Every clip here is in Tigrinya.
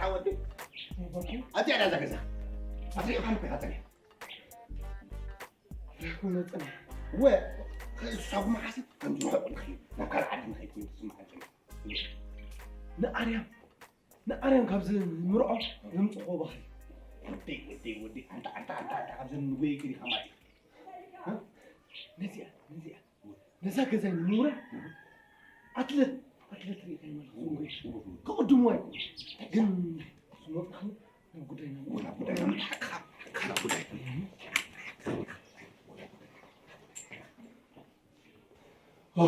ሓወዲ፣ ኣዚኣ እዛ ገዛ ኣስሪሕካ እኮ ኢኻ ጸኒሕካ። ርሕኩ መጸና። ወ፣ እሳኹ መዓስ ከምዚ ንኽእል፣ ናብ ካልእ ዓዲ ንኸይድ ኮይኑ ትስምዓካ። ንኣርያም፣ ንኣርያም ካብዚ ምርዖ ዘምጽእዎ ባህሪ። ወደይ፣ ወደይ፣ ወደይ፣ ኣንታ፣ ኣንታ፣ ኣንታ፣ ኣንታ፣ ካብዚ ንጎይ ክሪኻ ማለት እዩ። ሃ? ነዚኣ፣ ነዚኣ፣ ነዛ ገዛ ንምውራድ ኣትለት፣ ኣትለት ርኢኻ ይመልኽ። ክቕድምዋ ኣይኮነን። ግን ስሞት ንኽእል ናብ ጉዳይና። ወላ ጉዳይና፣ ሓቅኻ፣ ሓቅኻ ናብ ጉዳይ። ኦ፣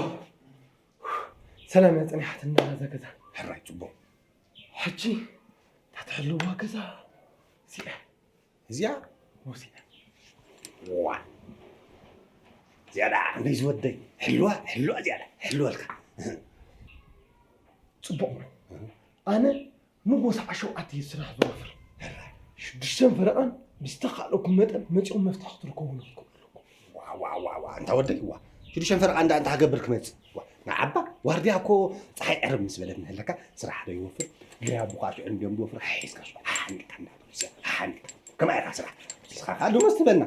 ሰላም እያ ጸኒሓትና እዛ ገዛ። ሕራይ ጽቡቕ። ሕጂ እታ ትሕልዋ ገዛ እዚኣ። እዚኣ? ወሲዳ። ዋ። እዚኣ ደኣ ክንደይ ዝወደይ። ሕልዋ፣ ሕልዋ እዚኣ ደኣ። ሕልወልካ። ጽቡቕ። ኣነ ንጎ ሰዓት ሸውዓተ እዩ ስራሕ ዝወፍር። ሕራይ። ሽዱሽተን ፈረቓን ብዝተኻእለኩም መጠን መጺኦም መፍትሒ ክትርከቡ ንክትገብሩ ኣለኩም። ዋ፣ ዋ፣ ዋ፣ ዋ፣ እንታ ወደይ፣ ዋ። ሽዱሽተን ፈረቓ እንዳ፣ እንታ ሃገብር ክመጽእ። ዋ፣ ንዓባ ዋርድያ እኮ ጸሓይ ዕርብ ምስ በለት ንህለካ ስራሕ ዶ ይወፍር? ገያ ቡኻ ሽዑ እንዲዮም ዝወፍር፣ ሓሒዝካ ሽዑ ሓሓንጊካ እንዳ፣ ሓሓንጊካ። ከማይ ኢኻ ስራሕ። ንስኻ ከኣ ደሞዝ ትበና።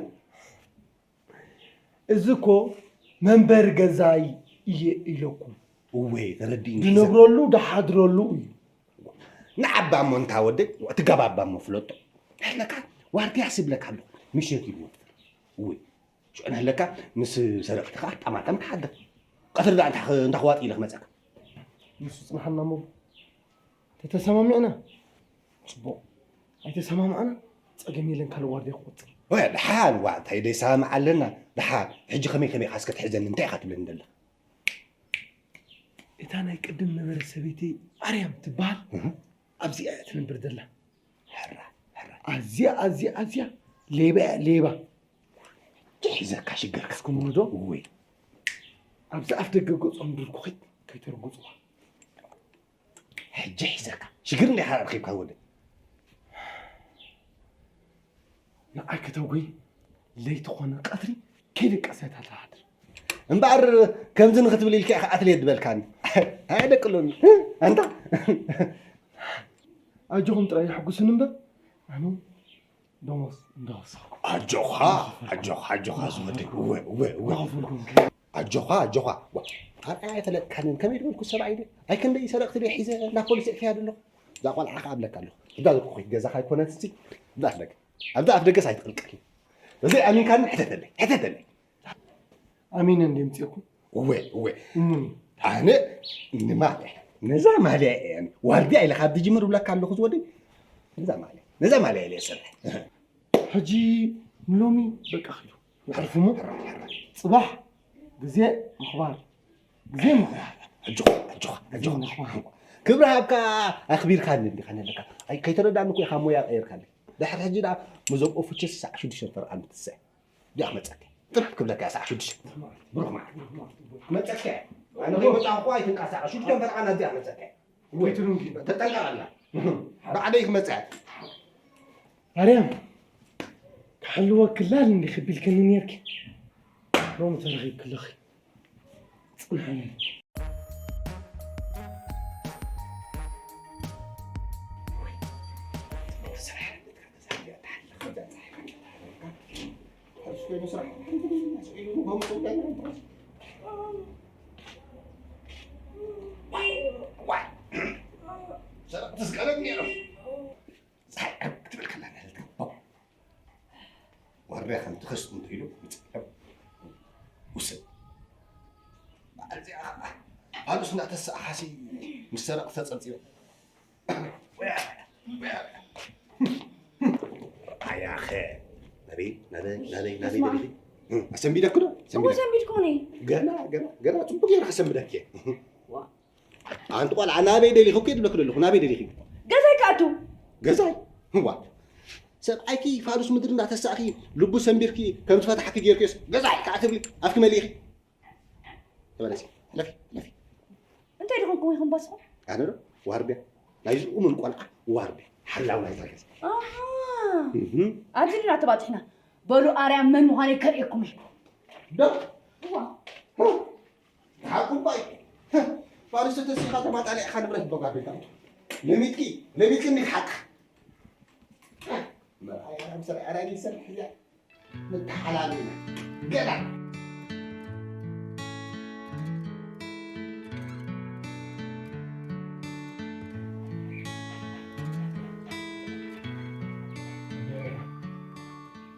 እዚ እኮ መንበሪ ገዛይ እየ ኢለኩም። እወ፣ ተረዲእኒ። ድነብረሉ፣ ድሓድረሉ እዩ። ንዓባ እሞ እንታ ወደይ፣ ትጋባባ እሞ ፍለጦ። ንሕለካ ዋርድያ ስብለካ ኣለኹ። ምሸት እዩ ዝወፍር። እወ። ሽዑ ንህለካ ምስ ሰረቕቲ ከኣ ጠማጠም ትሓድር። ቀትሪ ደኣ እንታ ኽ-፣ እንታ ክዋጥ ኢለ ክመጸካ። ንሱ ጽንሓና እሞ ተተሰማሚዕና ጽቡቕ። ኣይተሰማማዕና ጸገም የለን፣ ካልእ ዋርድያ ክቆጽር። ወ፣ ደሓን ዋ፣ እንታይ ደይሰማማዕ ኣለና? ደሓን። ሕጂ ከመይ ከመይ ኢኻ እስከ ትሕዘኒ? እንታይ ኢኻ ትብለኒ ዘለኻ? እታ ናይ ቅድም ነበረ ሰበይቲ ኣርያም ትበሃል እህ። ኣብዚኣ እያ ትነብር ዘላ። ሕራ፣ ሕራ። ኣዝያ፣ ኣዝያ፣ ኣዝያ ሌባ እያ፣ ሌባ። ሒዘካ ሽገርካ። እስኩም ወዶ? እወይ። ኣብዚ ኣፍ ደገ ገጾም ድርኩኺት ከይተርግጹዋ። ሕጂ ሒዘካ። ሽግር እንዲኻ ኣርኺብካ ወደ። ንዓይ ከተጉይ ለይቲ ኾነ ቀትሪ ከይደቀሰት ኣትሓድር። እምበኣር ከምዚ ንኽትብል ኢልካ ኢኻ ኣትሌት ዝበልካኒ። ኣየደቅሉኒ። ኣንታ። ኣጆኹም ጥራይ የሐጉስኒ እምበር፣ ኣነ ደሞዝ እንዳወሰኹ። ኣጆኻ፣ ኣጆኻ፣ ኣጆኻ ዝወደይ። እወ፣ እወ፣ እወ። እንዳኸፈልኩም ከ- ኣጆኻ፣ ኣጆኻ። ዋ፣ ኣርኣያ ኣይፈለጥካንን። ከመይ ዝበልኩ ሰብኣይ ድየ? ኣይ ክንደይ ሰረቕቲ ድየ ሒዘ ናብ ፖሊስ እእትያ ዘለኹ? እዛ ቆልዓ ከኣ እብለካ ኣለኹ። እዛ ዝኮ ገዛኻ ኣይኮነትሲ። እዛ ኣፍ ደገ። ኣብዛ ኣፍ ደገስ ኣይትቕልቀል። እዚ ኣሚንካኒ ሕተተለይ፣ ሕተተለይ። ኣሚነ እንደ ምጽእኩ። እወ፣ እወ። እሙን። ኣነ ንማልያ፣ ነዛ ማልያ እየ ዋርድያ ኢለ ካብ ዝጅምር እብለካ ኣለኹ ዝወደይ። ነዛ ማልያ፣ ነዛ ማልያ ኢለ እሰርሕ። ሕጂ ንሎሚ በቃ ኺዱ። ሕርፍሞ? ሕራ፣ ሕራ። ጽባሕ ግዜ ምኽባር። ግዜ ምኽባር። ኣጆኻ፣ ኣጆኻ፣ ኣጆኻ። ግዜ ምኽባር። ክብሪ ሃብካ ኣኽቢርካኒ እንዲኻ ነለካ። ኣይ፣ ከይተረዳእኒ እኮ ኢኻ ሞያ ቀይርካኒ። ድሕሪ ሕጂ ደኣ ምዞም ኦፍቸስ ሳዕ ሽዱሽተ ፈርቓን ምትስዕ። ዲኣ መጸካ። ጥርፍ ክብለካ እያ ሳዕ ሽዱሽተ። ብሩኽ መዓልቲ። መጸካ። ኣነ ከይመጻኹ እኮ ኣይትንቀሳቐስ። ሽዱሽተ ፈርቓን ኣብዚኣ መጸካ። ወይ ትሉንጊ። ተጠንቀቐላ። ባዕደይ ክመጽእ። ኣርያም፣ ክሕልወኪ ላል እንዲ ክቢልክኒ ኔርኪ። ሎሚ ተረኺብኪ ኣለኺ። ጽንሓኒ። ሰረቕትስ ቀደም ነይሮም። ጸሓይ ዓብ ክትብል ከላ ንሕልካ፣ ዋርያ ከም ትኸስት እንተኢሉ፣ ውስን። በዓል እዚኣ ኸዓ፣ ፋኑስ እናተሳእኻሲ ምስ ሰረቕ ተጸብጺበ። ኣያኸ፣ ናበይ፣ ናበይ፣ ናበይ፣ ናበይ ስማ። ደሊኺ? ኣሰንቢደኪ ዶ? እዎ፣ ኣሰንቢደኪ። ሰንቢድኩምኒ። ገና፣ ገና፣ ገና ጽቡቅ ገይረ ከሰንብደኪ እየ። ዋ። ኣንቲ ቆልዓ፣ ናበይ ደሊኺ እኮ እየ ዝብለኪ ዘለኹ፣ ናበይ ደሊኺ? ገዛይ ክኣቱ። ገዛይ? እዋ። ሰብኣይኪ ፋኑስ ምድሪ እንዳተሳእኺ፣ ልቡ ሰንቢርኪ፣ ከም ዝፈታሕኪ ጌርክዮስ፣ ገዛይ ክኣ ትብሊ፣ ኣፍኪ መሊእኺ። ተመለሲ። ሕለፊ፣ ሕለፊ። እንታይ ድኹም ኢኹም ባስኹም? ኣነ ዶ? ዋርድያ። ናይዚ እሙን ቆልዓ ዋርድያ። ሓላው ናይዛ ገዛ። ኣሃ። እህ። ኣብዚ ድና ተባጺሕና። በሉ ኣርያም መን ምዃነይ ከርእየኩም እየ። ዶ? እዋ። ሓቁ እኮ እዩ። ፋሪስ ተሲኻ ተማጣሊዕካ ንብረት በጋቢልካ። ለሚጥኪ ለሚጥኪ እንዲክ ሓቅኻ መርኣያ ከም ሰብ ዕራይ ይሰርሕ እያ። ንተሓላሚና ገና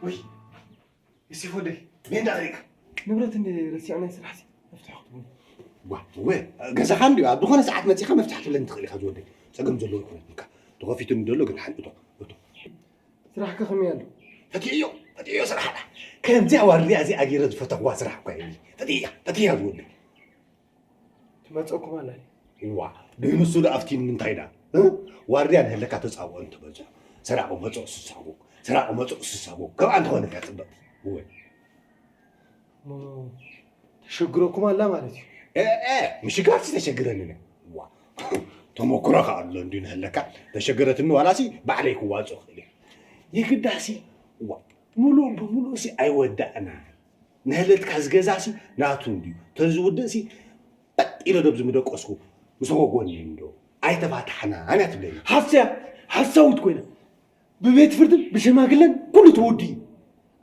ወይ እሲ ወደይ ሜንዳ ሪካ ንብረት እንደ ረሲዕና ስራሕ ሲ መፍትሒ ክትብሉ ዋ ወ ገዛኻ እንዲ ኣብ ዝኾነ ሰዓት መጺኻ መፍትሒ ትብለኒ ትኽእል ኢኻ ዝወደይ ጸገም ዘለዎ ይኮነትካ ተኸፊቱ እንደሎ ግን ሓልብቶ እቶ ስራሕካ ከመይ ኣሎ ፈትዮ ፈትዮ ስራሕ ኣላ ከምዚኣ ዋርድያ እዚኣ ገይረ ዝፈተኽዋ ስራሕ እኳ የብለይ ፈትያ ፈትያ ዝወደይ ትመፀኩም ኣላ ዋ ድሕንሱ ዶ ኣብቲ ንምንታይ ዳ ዋርድያ ንህለካ ተፃውኦ እንትበዝሖ ሰራቂ መፅኦ ስሳጎ ሰራቂ መፅኦ ስሳጎ ከምኣ እንተኾነ እያ ፅብቕቲ እወ ተሸግረኩም ኣላ ማለት እዩ ምሽጋር ተሸግረኒ ዋ ተመክሮ ከዓ ኣሎ እንዲ ንህለካ ተሸገረትኒ ዋላሲ ባዕለይ ክዋፅኦ ክእል እየ የግዳሲ ዋ ሙሉእ ብሙሉእ ሲ ኣይወዳእና ንህለትካ ዝገዛሲ ናቱ እንድዩ ተዝውድእሲ በጥ ኢለ ዶብ ዝምደቀስኩ ምስ ወጎኒ እንዶ ኣይተፋታሕናን እያ ትብለኒ ሓስያ ሓሳዊት ኮይና ብቤት ፍርድን ብሸማግለን ኩሉ ተወዲኡ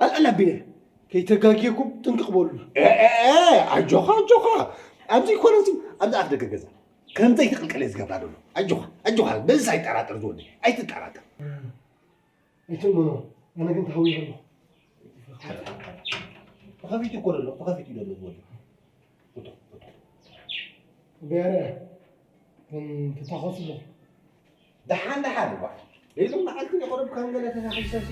ኣልኣል ኣቢለ ከይተጋግየኩም ጥንቅቕ በሉና ኣጆኻ ኣጆኻ ኣብዚ ይኮነ ኣብዚ ኣፍ ደገ ገዛ ከም ዘይትቕልቀለ ዝገብራ ዘሎ ኣጆኻ ኣጆኻ በዚ ኣይጠራጠር ዝወደ ኣይትጠራጠር ኣይትእመኖ ኣነ ግን ተሃዊረ ኣለኹ ተኸፊቱ እኮ ዘሎ ተኸፊቱ ዘሎ ዝወደ በረ ግን ትታኸሱ ኣለኹ ደሓን ደሓን እባ ሌሎም መዓልቲ የቆረብካን ገለ ተሳኺሰሲ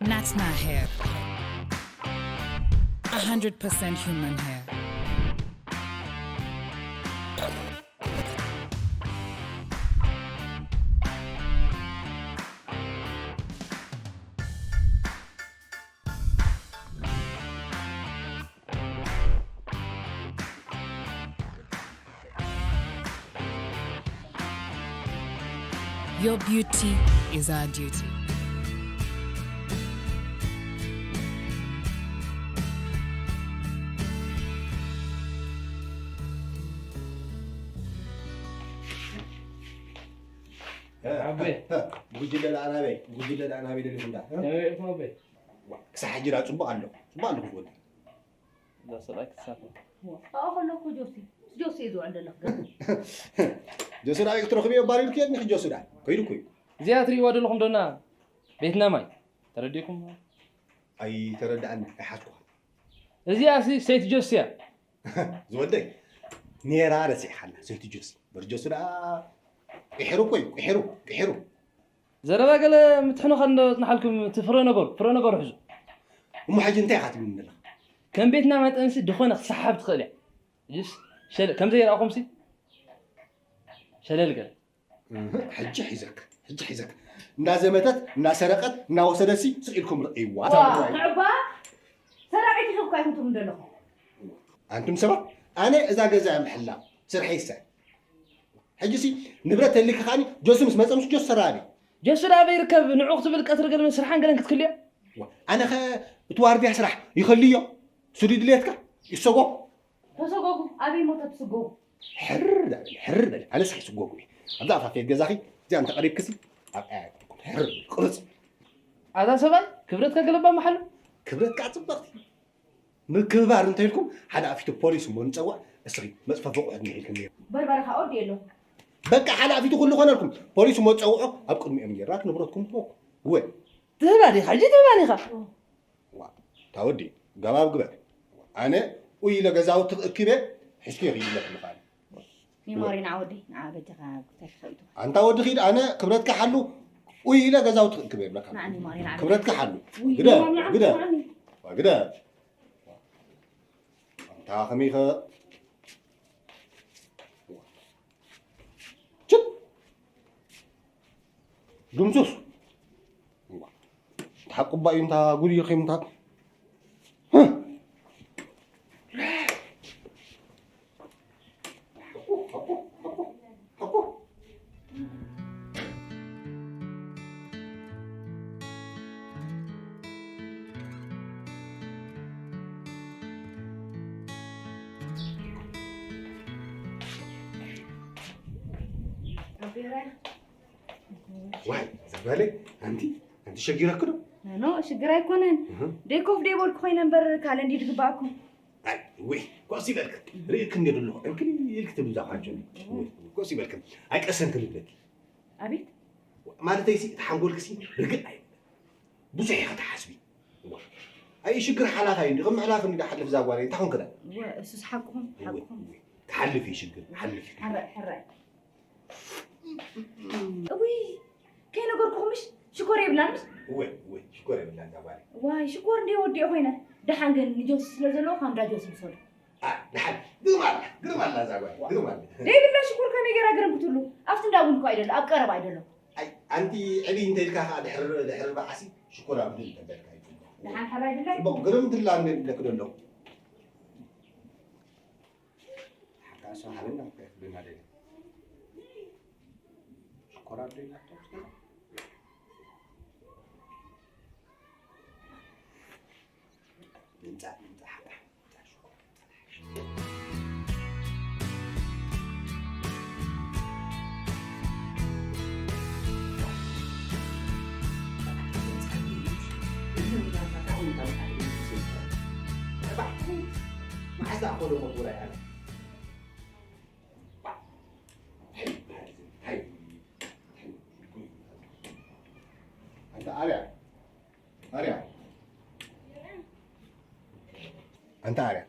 Natna hair. one hundred percent human hair. Your beauty is our duty. ጉጅለ ደኣ ናበይ ጉጅለ ደኣ ናበይ ደሊኹም ዳ ክሳብ ሕጂ ዳ ፅቡቅ ኣሎ ፅቡቅ ኣለኹም ወዲ እዛ ሰብኣይ ክትሳፈር ኣብኣ ከሎ እኮ ጆሲ ምስ ጆሲ እየ ዝውዕል ዘለኹ ገዛ ጆሲ ናበይ ክትረኽብዮ ባር ኢልኩ የድንኺ ጆሲ ዳ ከይዱ እኮ እዩ እዚኣ ትርእይዋ ዘለኹም ዶና ቤትና ማይ ተረዲእኩም ኣይተረድኣኒ ኣይሓዝኩኻ እዚኣ ሲ ሰይቲ ጆሲ እያ ዝወደይ ኔራ ረሲዕኻላ ሰይቲ ጆሲ በር ጆሲ ዳ ቂሒሩ እኮ እዩ ቂሒሩ ቂሒሩ ዘረባ ገለ ምትሕንኻል እንዶ ጽንሓልኩም እቲ ፍረ ነገሩ ፍረ ነገሩ ሕዙ። እሞ ሕጂ እንታይ ኢኻ ትብልኒ ዘለኻ? ከም ቤትና መጠንሲ ድኾነ ክሰሓብ ትኽእል እያ። ሕጂስ ሸለ ከም ዘይረኣኹምሲ ሸለል ገለ። እህ፣ ሕጂ ሒዘክ ሕጂ ሒዘክ እንዳዘመተት እንዳሰረቀት እንዳወሰደሲ ስቕ ኢልኩም ርእይዋ። ዋ፣ ትዕባ ሰራቂት ኢኹም እኮ ኣይትምትም ዘለኹም። ኣንቱም ሰባት ኣነ እዛ ገዛ ምሕላው ስርሐይሰ ሕጂሲ ንብረት ተሊካ ከኣኒ ጆሲ ምስ መፀ ምስ ጆሲ ሰራቢ ጆሲ ዶ ኣበይ ይርከብ ንዑ ክትብል ቀትሪ ገለ ስርሓን ገለን ክትክልዮ ኣነኸ እቲ ዋርድያ ስራሕ ይኸልዮ ስዱ ድልየትካ ይሰጎ ተሰጎጉ ኣበይ ሞተ ትስጎጉ ሕር በል ሕር በል ኣነስ ኣይስጎጉ እየ ኣብዛ ኣፋፌት ገዛኺ እዚኣ እንተቐሪብክሲ ኣብ ሕር ቅርፅ ኣዛ ሰብኣይ ክብረትካ ገለባ መሓሉ ክብረትካ ፅበቕቲ ምክብባር እንተኢልኩም ሓደ ኣፊቱ ፖሊስ እሞ ንፀውዕ እስኺ መፅፈፊ ኣቑሑት እንሄልክኒ በርበረ ከዓ ወዲ የለኹ በቃ ሓደ ኣፊቱ ኩሉ ኮነልኩም ፖሊስ እሞ ፀውዖ ኣብ ቅድሚኦም ጌርና ንብረትኩም ትበኩ እወ ትህባ ዲኻ ሕጂ ትህባ ዲኻ እታ ወዲ ገባብ ግበር ኣነ ኡይ ኢለ ገዛውቲ ክእክበ ሕዝኪ ይኽይለት ምኻን ሚሞሪ ንዓ ወደይ ንዓ በጃኻ ጉታይ ከይቱ ኣንታ ወዲ ኺድ ኣነ ክብረትካ ሓሉ ኡይ ኢለ ገዛውቲ ክእክብ የብለካ ንዓ ሚሞሪ ንዓ ክብረትካ ሓሉ ግደ ግደ ግደ ኣንታ ከመይኸ ችፕ ድምሱስ ተሓቁባ እዩ እንታ ጉድ እዩ ኸምታ ዋይ፣ ዘባለ፣ ኣንቲ፣ ኣንቲ ሸጊረክ ዶ? ኖ፣ ሽግር ኣይኮነን። እህ። ደይ ኮፍ ደይ በልኩ ኮይነ እምበር፣ ካለ እንዲ ድግባእኩም። ኣይ፣ ወይ፣ ኮስ ይበልክ። ርእክ እንዲ ደሎ፣ እንክሊ ኢልክ ትብዛ ኳንጆ። እህ። ኮስ ይበልክ። ኣይቀሰን ክልብለክ። ኣቤት። ማለተይ ሲ፣ ተሓንጎልክ ሲ፣ ርግእ ኣይ። ብዙሕ ኢኻ ትሓስቢ። ኣይ፣ ሽግር ሓላፋ እዩ። ከም ምሕላፍ እንዲ ሓልፍ ዛጓሪ፣ እንታይ ኾንክ ዳ? ወ-፣ እሱስ ሓቅኹም፣ እወ፣ ሓቅኹም። እወ። ክሓልፍ እዩ ሽግር፣ ክሓልፍ እዩ። ሕራይ፣ ሕራይ። እውይ፣ ከይነገርኩኹምሽ ሽኮር የብላንስ? እወ፣ እወ፣ ሽኮር የብላን እዛ ጓል። ዋይ፣ ሽኮር እንደ ወዲኦ ኮይነ። ደሓን ግን ንጆስ ስለ ዘለዎ ካብ እንዳ ጆስ ምሰዱ። ኣ፣ ደሓን፣ ግርም ኣላ፣ ግርም ኣላ እዛ ጓል፣ ግርም ኣላ። ደይብላ ሽኮር ከመይ ገይራ ግርም ክትብሉ? ኣብቲ እንዳ ቡን እኮ ኣይደሎ፣ ኣብ ቀረባ ኣይደሎ። ኣይ፣ ኣንቲ ዕብይ እንተ ኢልካ ኸዓ ድሕሪ፣ ድሕሪ በዓሲ ሽኮር ኣብ ድን ተበልካ ይጽቡቕ። ደሓን ሓራይ ድላይ? ጽቡቕ፣ ግርም ድላ እንደ ኢለክ ደሎ። ሓቃ እሷ ሃበና እኮ እያ ትብለና ደላ። ሽኮር ኣሎ ኢላቶ ትብላ። ምምጻእ፣ ምምጻእ ሓቃ። ኣንታ ኣርያ፣ ኣርያ። ኣንታ ኣርያ።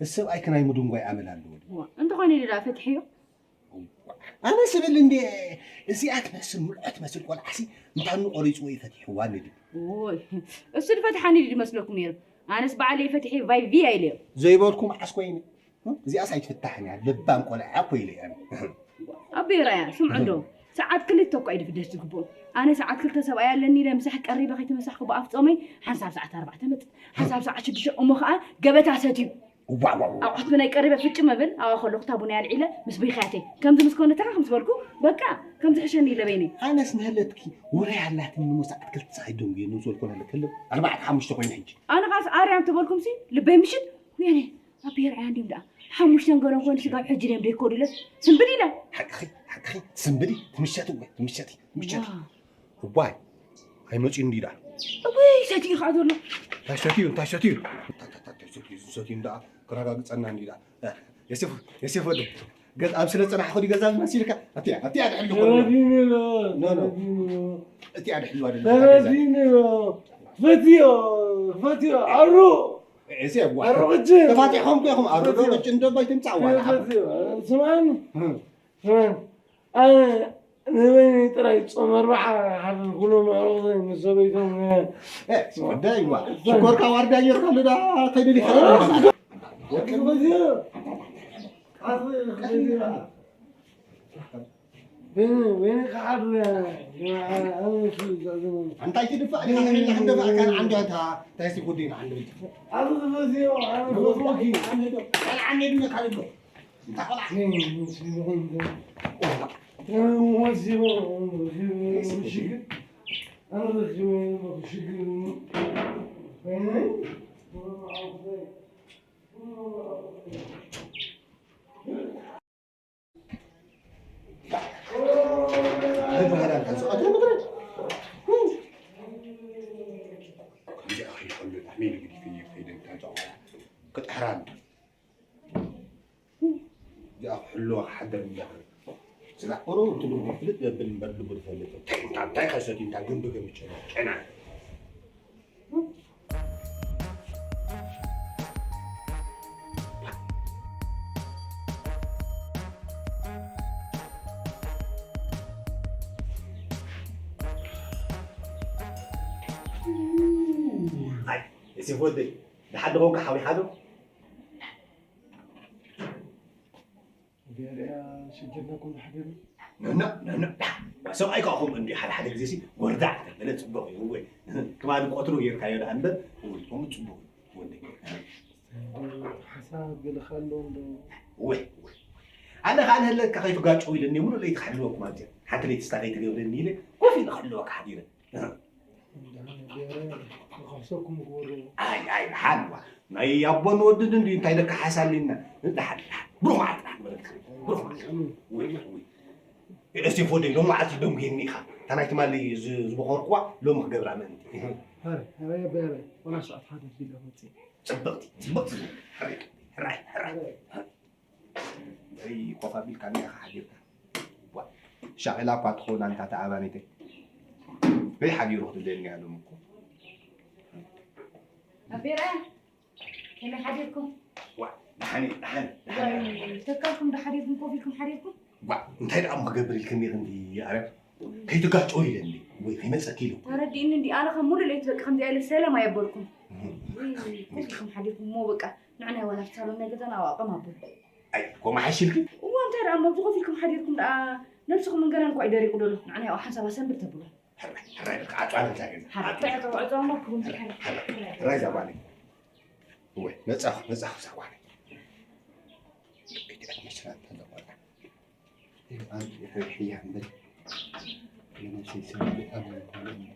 እዚ ሰብኣይ ከናይ ምድንጓይ ኣመል ኣለዎ ድዩ? ዋ፣ እንተኾነ ኢሉ ደኣ ፈትሕዮ። ኣነ ስብል እንዴ፣ እዚኣ ትመስል ምልዖ ትመስል ቆልዓሲ እንታኑ ቆሪጽዎ እዩ ፈቲሕዋ ንድዩ? ኦይ፣ እሱ ድፈትሓኒ ድዩ ድመስለኩም ነይሩ? ኣነስ ባዕለይ ፈትሒ ቫይ ቪ ኣይለዮ። ዘይበልኩ መዓስ ኮይነ? እዚኣስ ኣይትፍታሕን እያ፣ ለባም ቆልዓ እኮ ኢለ እየ ኣነ። ኣቦይ ራያ፣ ስምዑ እንዶ፣ ሰዓት ክልተ እኮ እዩ ድፍደስ ዝግብኦ። ኣነ ሰዓት ክልተ ሰብኣይ ኣለኒ ኢለ ምሳሕ ቀሪበ ከይተመሳሕኩ ብኣፍ ጾመይ፣ ሓንሳብ ሰዓት ኣርባዕተ መጽእ፣ ሓንሳብ ሰዓት ሽዱሽተ እሞ ኸኣ ገበታ ሰትዩ። ዋው፣ ዋው፣ ዋው። ኣቑሑት ብናይ ቀሪበ ፍጭ መብል፣ ኣብኣ ከለኹ እታ ቡነይ ኣልዒለ ምስ ብኽያተይ። ከምዚ ምስ ኮነ ተኻ ምስ በልኩ፣ በቃ፣ ከምዚ ሕሸኒ ኢለ በይነይ። ኣነስ ንህለትኪ ውራይ ኣላትኒ እሞ ሰዓት ክልተ ሰዓት ደንጉየ ንዝበልኩ ንህለክ ህልም፣ ኣርባዕተ ሓሙሽተ ኮይነ ሕጂ። ኣነ ኸኣስ ኣርያም ተበልኩምሲ፣ ልበይ ምሽት፣ ወይኔ፣ ኣቤ ርኣያ እንዲም ደኣ። ሓሙሽተን ገለን ኮይኑ ስጋብ ሕጂ ድዮም ደይከዱለስ? ስምብል ኢለ። ሓቅኺ፣ ሓቅኺ፣ ስምብሊ፣ ትምሸቲ እወ፣ ትምሸቲ፣ ትምሸቲ። ዋው። እዋይ፣ ኣይመጽኡን እንዲ ደኣ። እወይ፣ ሰትዩ ኸኣ ዘሎ። እንታይ ሰትዩ፣ እንታይ ሰትዩ? እንታይ፣ እንታይ፣ እንታይ ሰትዩ፣ ሰትዩ እንዳ ክረጋግጸና እንዲ ደኣ። የሴፍ፣ የሴፍ ወደ፣ ገዝ-፣ ኣብ ስለ ጸናሕኹ ድዩ ገዛ ዝመሲልካ? ኣቲያ፣ ኣቲያ ድሕሉ ኾሎ። ተረዲኒ ዶ? ኖ፣ ኖ። ተረዲኒ ዶ? እቲኣ ድሕሉ ኣይደለም። ተረዲኒ ዶ? ፈትዮ፣ ፈትዮ፣ ኣሩ። እዚኣ ጓል። ኣሩ ቅጭን። ተፋቲሖም እኮ ኢኹም፣ ኣሩ ዶ ፈትዮ። ቅጭን ዶ ባይ ትምጻእ ዋላ? ፈትዮ። ስማዕኒ። እም። ስማዕኒ። ኣነ ንበይነይ ጥራይ ጾም ኣርብዓ ሓድር ኩሎም ኣዕሩኽተይ ምስ ሰበይቶም ነ-፣ እ፣ ወደይ ዋ። ሽኮርካ ዋርዳ ጌርካ ኣሎ ዳ ተይደሊኻ። ወርቂ ፈትዮ። ኣቶ ፈትዮ። በይነ-፣ በይነ ክሓድር እያ። ኣነ እሱ ዘዕዝኖም። እንታይ ትድፋእ? ዲኻ ከፊልካ ክንደፋእካ ንዓንዲ ኣታ። እንታይ እስቲ ጉዲና ዓንዲ ብልቲ? ኣቶ ፈትዮ፣ ኣነ ፈትወኪ። ኣነ ዶ? ኣነ ዓንዲ ድማ ካልእ ዶ? ክጥሕራን እዚኣ ክሕልዋ ክሓድር እንዳበረ። ስራሕ ቁሩብ እቲ ልቡ ፍልጥ ዘብል እምበር ልቡ ዝፈልጥ። እንታይ፣ እንታይ፣ እንታይ ከሰት እንታይ ግንቢ ገምቸ ጨና። ኣይ፣ እዚ ወደይ፣ ደሓን ዶ ኾንካ ሓዊኻ ዶ? ገርያ ሽግርና ኮን ሓደሩ። ነና፣ ነና፣ ሰብኣይ ከዓ ከምኡ እንዲ ሓደ ሓደ ግዜ ሲ ወርዳዕ ተበለ ጽቡቕ እዩ። እወ፣ ትማሊ ቆትሩ ጌርካዮ ደኣ እምበር፣ እወ፣ ከምኡ ጽቡቕ እዩ፣ ወደይ። ሓሳብ ገለ ካሎ እንዶ? እወ፣ እወ። ኣነ ከዓ ንህለካ ከይትጋጨው ኢለኒ፣ ሙሉእ ለይቲ ክሕልወኩም ኣብዚኣ። ሓንቲ ለይቲ ስታ ከይትገብረኒ ኢለ፣ ኮፍ ኢለ ክሕልወካ ሓዲረ። ንኸሕሰኩም ግበሩ። ኣይ፣ ኣይ፣ ደሓን እዋ። ናይ ኣቦን ወድን እንዲ እንታይ ደካ ሓሳሊና። ደሓን፣ ደሓን። ብሩኽ መዓልቲ፣ ደሓን በለካ። ብሩኽ መዓልቲ። ኣሜን። ወይ፣ ወይ። እስቲ ፎደይ ሎም መዓልቲ ደንጉየኒ ኢኻ። እታ ናይ ትማሊ ዝ-፣ ዝበኾርኩዋ ሎም ክገብራ ምእንቲ። እህ። ሀረ፣ ሀረ፣ በረ፣ ወላ ሰዓት ሓደ ቢለ መጽእ። ጽብቕቲ፣ ጽብቕቲ። ሕራይ፣ ሕራይ፣ ሕራይ። ሀረ። እይ፣ ኮፍ ኣቢልካ ኒኻ ሓዲርካ። ዋ፣ ሻቕላ እኳ ትኸውን ኣንታ ተኣባኒተይ። በይ ሓዲሩ ክትብለኒ እያ ሎም እኮ። ኣቤራ፣ ከመይ ሓዲርኩም? ዋ፣ ደሓን እየ፣ ደሓን፣ ደሓን እየ። ተካልኩም ዶ ሓዲርኩም፣ ኮፍ ኢልኩም ሓዲርኩም? ዋ፣ እንታይ ደኣ እሞ ክገብር ኢልክኒ፣ ክንዲ ኣረ፣ ከይትጋጨው ኢለኒ፣ ወይ ከይመጸኪ ኢሉ። ተረዲእኒ እንዲ፣ ኣነ ከም ሙሉ ለይቲ በቃ ከምዚ ኢለ ሰላም ኣየበልኩም። እህ። ወይ፣ ኮፍ ኢልኩም ሓዲርኩም እሞ በቃ፣ ንዕና ዋላ ኣብቲ ሳሎን ናይ ገዛና ኣብ ኣቐም ኣበሉ። ኣይ፣ ኮማ ሓይሽ ኢልኪ? እዋ፣ እንታይ ደኣ እሞ፣ ኣብዚ ኮፍ ኢልኩም ሓዲርኩም ደኣ፣ ነብስኹም እንገና እንኳ እዩ ደሪቑ ደሎ፣ ንዕና ያው ሓንሳብ ኣሰንብር ተብሉ። ሕራይ፣ ሕራይ፣ በቃ፣ ዓጽዋ ነዛ ገዛ። ሕራይ፣ ዓጽዋ። ሕራይ፣ ሕራይ፣ ሕራይ፣ እዛ ጓለይ። እወ፣ መጻኹ፣ መጻኹ፣ እዛ ጓለይ። እቲኣት መስራት ኣለዋ። ኣንቲ ሕርሕያ እምበር፣ ንነብሰይ ሰብ ኣበይ ኮነ እምበር።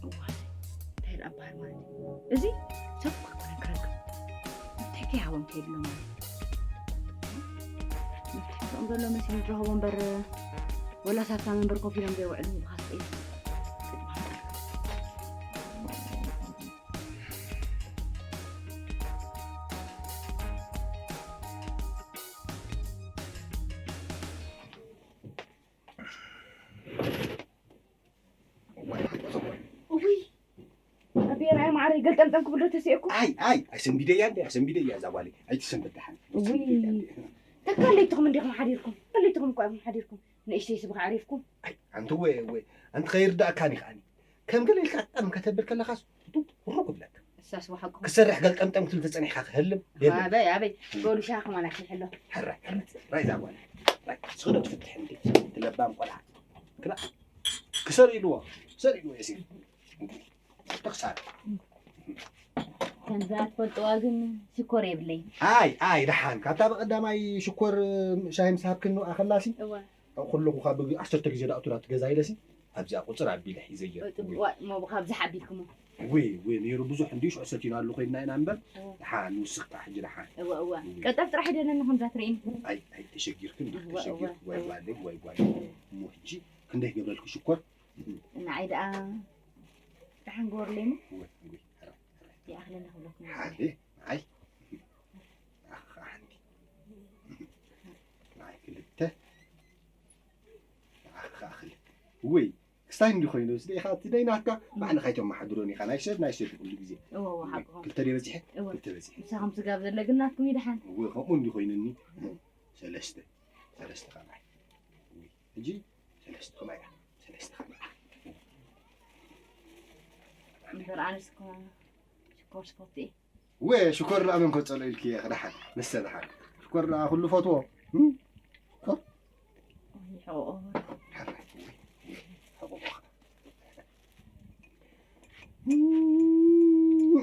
እዋይ፣ እንታይ ደኣ በሃል ማለት እዩ? እዚ ሰብ እኮ ኣይኮነን ክረክብ። እንታይ ከይሃቦም ከይድሎም ማለት እዩ? መፍትሒ ክረኦም ዘሎ መሲሉ ዝረኸቦ እምበር፣ ወላ ሳብታ መንበር ኮፍ ኢሎም ዘይውዕሉ ምዃን ስቕ ኢሉ። እውይ፣ ኣቤ ርኣይ ማዕረይ ገልጠምጠም ክብል ዶ ተሲኤኩም? ኣይ፣ ኣይ፣ ኣይሰንቢደያ እንዴ፣ ኣይሰንቢደያ እዛ ጓለይ። ኣይትሰንብድ ደሓን። እውይ። ኣይሰንቢደያ እንዴ። ተካ ለይትኹም እንዲኹም ሓዲርኩም። ለይትኹም እኮ ኢኹም ሓዲርኩም። ንእሽተይ ስብኻ ኣዕሪፍኩም። ኣይ፣ ኣንቲ ወ-፣ ወ-፣ ኣንቲ ከይርዳእካኒ ከኣኒ። ከም ገለ ኢልካ ጠም ከተብል ከለኻስ፣ ቱ-፣ ሩክ ብለካ። እሳስ ወሓቅኹም። ክሰርሕ ገልጠምጠም ክትብል ተጸኒሕካ ክህልም የለን። ኣበይ፣ ኣበይ። በሉ ሻሂ ከማን ኣፍልሕ ኣሎ። ሕራይ፣ ሕራይ። ራይ እዛ ጓለይ። ራይ፣ ስኽዶ ትፍትሕ እንዴ። ትለባም ቆልዓ። ክላ-፣ ክሰር ኢልዎ። ክሰር ኢልዎ የሲር። ተኽሳር። ከምዛ ትፈልጥዋ ግን ሽኮር የብለይ። ኣይ፣ ኣይ፣ ደሓን። ካብታ ብቐዳማይ ሽኮር ሻሂ ምስ ሃብክኒ ንብኣ ከላሲ፣ እወ። ኩለኹ ካብ ዓሰርተ ግዜ ደኣ እቱራት ገዛ ኢለሲ፣ ኣብዚኣ ቁጽር ኣቢለ ሒዘዮ። እወ፣ ጽቡቕ። እዋ፣ እሞ ብኻ ብዝሕ ኣቢልኩሞ። ውይ፣ ውይ፣ ነይሩ ብዙሕ እንድዩ፣ ሽዑ ሰቲናሉ ኮይንና ኢና እምበር፣ እወ። ደሓን ንውስኽ ጥራሕ ሕጂ ደሓን። እወ፣ እወ። እወ። ቀልጠፍ ጥራሕ ይደለኒ ከምዛ ትርእይኒ። ኣይ፣ ኣይ፣ ተሸጊርክን ዲኺ፣ እወ፣ ተሸጊርክ፣ እወ፣ ወይ እወ። ጓለይ፣ ወይ ጓለይ። እወ። እሞ ሕጂ ክንደይ ክገብረልኪ ሽኮር? ንዓይ ደኣ ደሓን ግበሩለይ እሞ። እወ፣ እወ፣ ሕራይ፣ ሕራይ። ይኣኽለና ክብለኩም። ሓደ፣ ንዓይ። ንዓኻ ሓንቲ። ንዓይ ክልተ። ንዓኻ ክልተ። ውይ፣ ክስታይ እንዲ ኮይኑ፣ ስለ ኢኻ እቲ ናይ ናትካ ባዕልኻ ኣይተመሓድሮን ኢኻ። ናይ ሰብ፣ ናይ ሰብ ኩሉ ግዜ። እወ፣ እወ፣ ሓቅኹም። ክልተ ድየ በዚሐ? እወ። ክልተ በዚሐ። ምሳኹም ስጋብ ዘሎ ግን ናትኩም ይድሓን። እወ፣ ከምኡ እንዲ ኮይኑኒ። እወ። ሰለስተ። ሰለስተ ከማይ። ውይ፣ ሕጂ ሰለስተ ከማይ እያ። ሰለስተ ከማይ እያ። እምበር ኣነስ እኮ ሽኮር ስፖርት እየ። ወ ሽኮር ደኣ መን ከጸሎ ኢልኪ እየ ክደሓን። ንሰ ደሓን። ሽኮር ደኣ ኩሉ ፈትዎ። እም? ሽኮር። ይሕቆ። ሓራይ። ሕቆ። እም።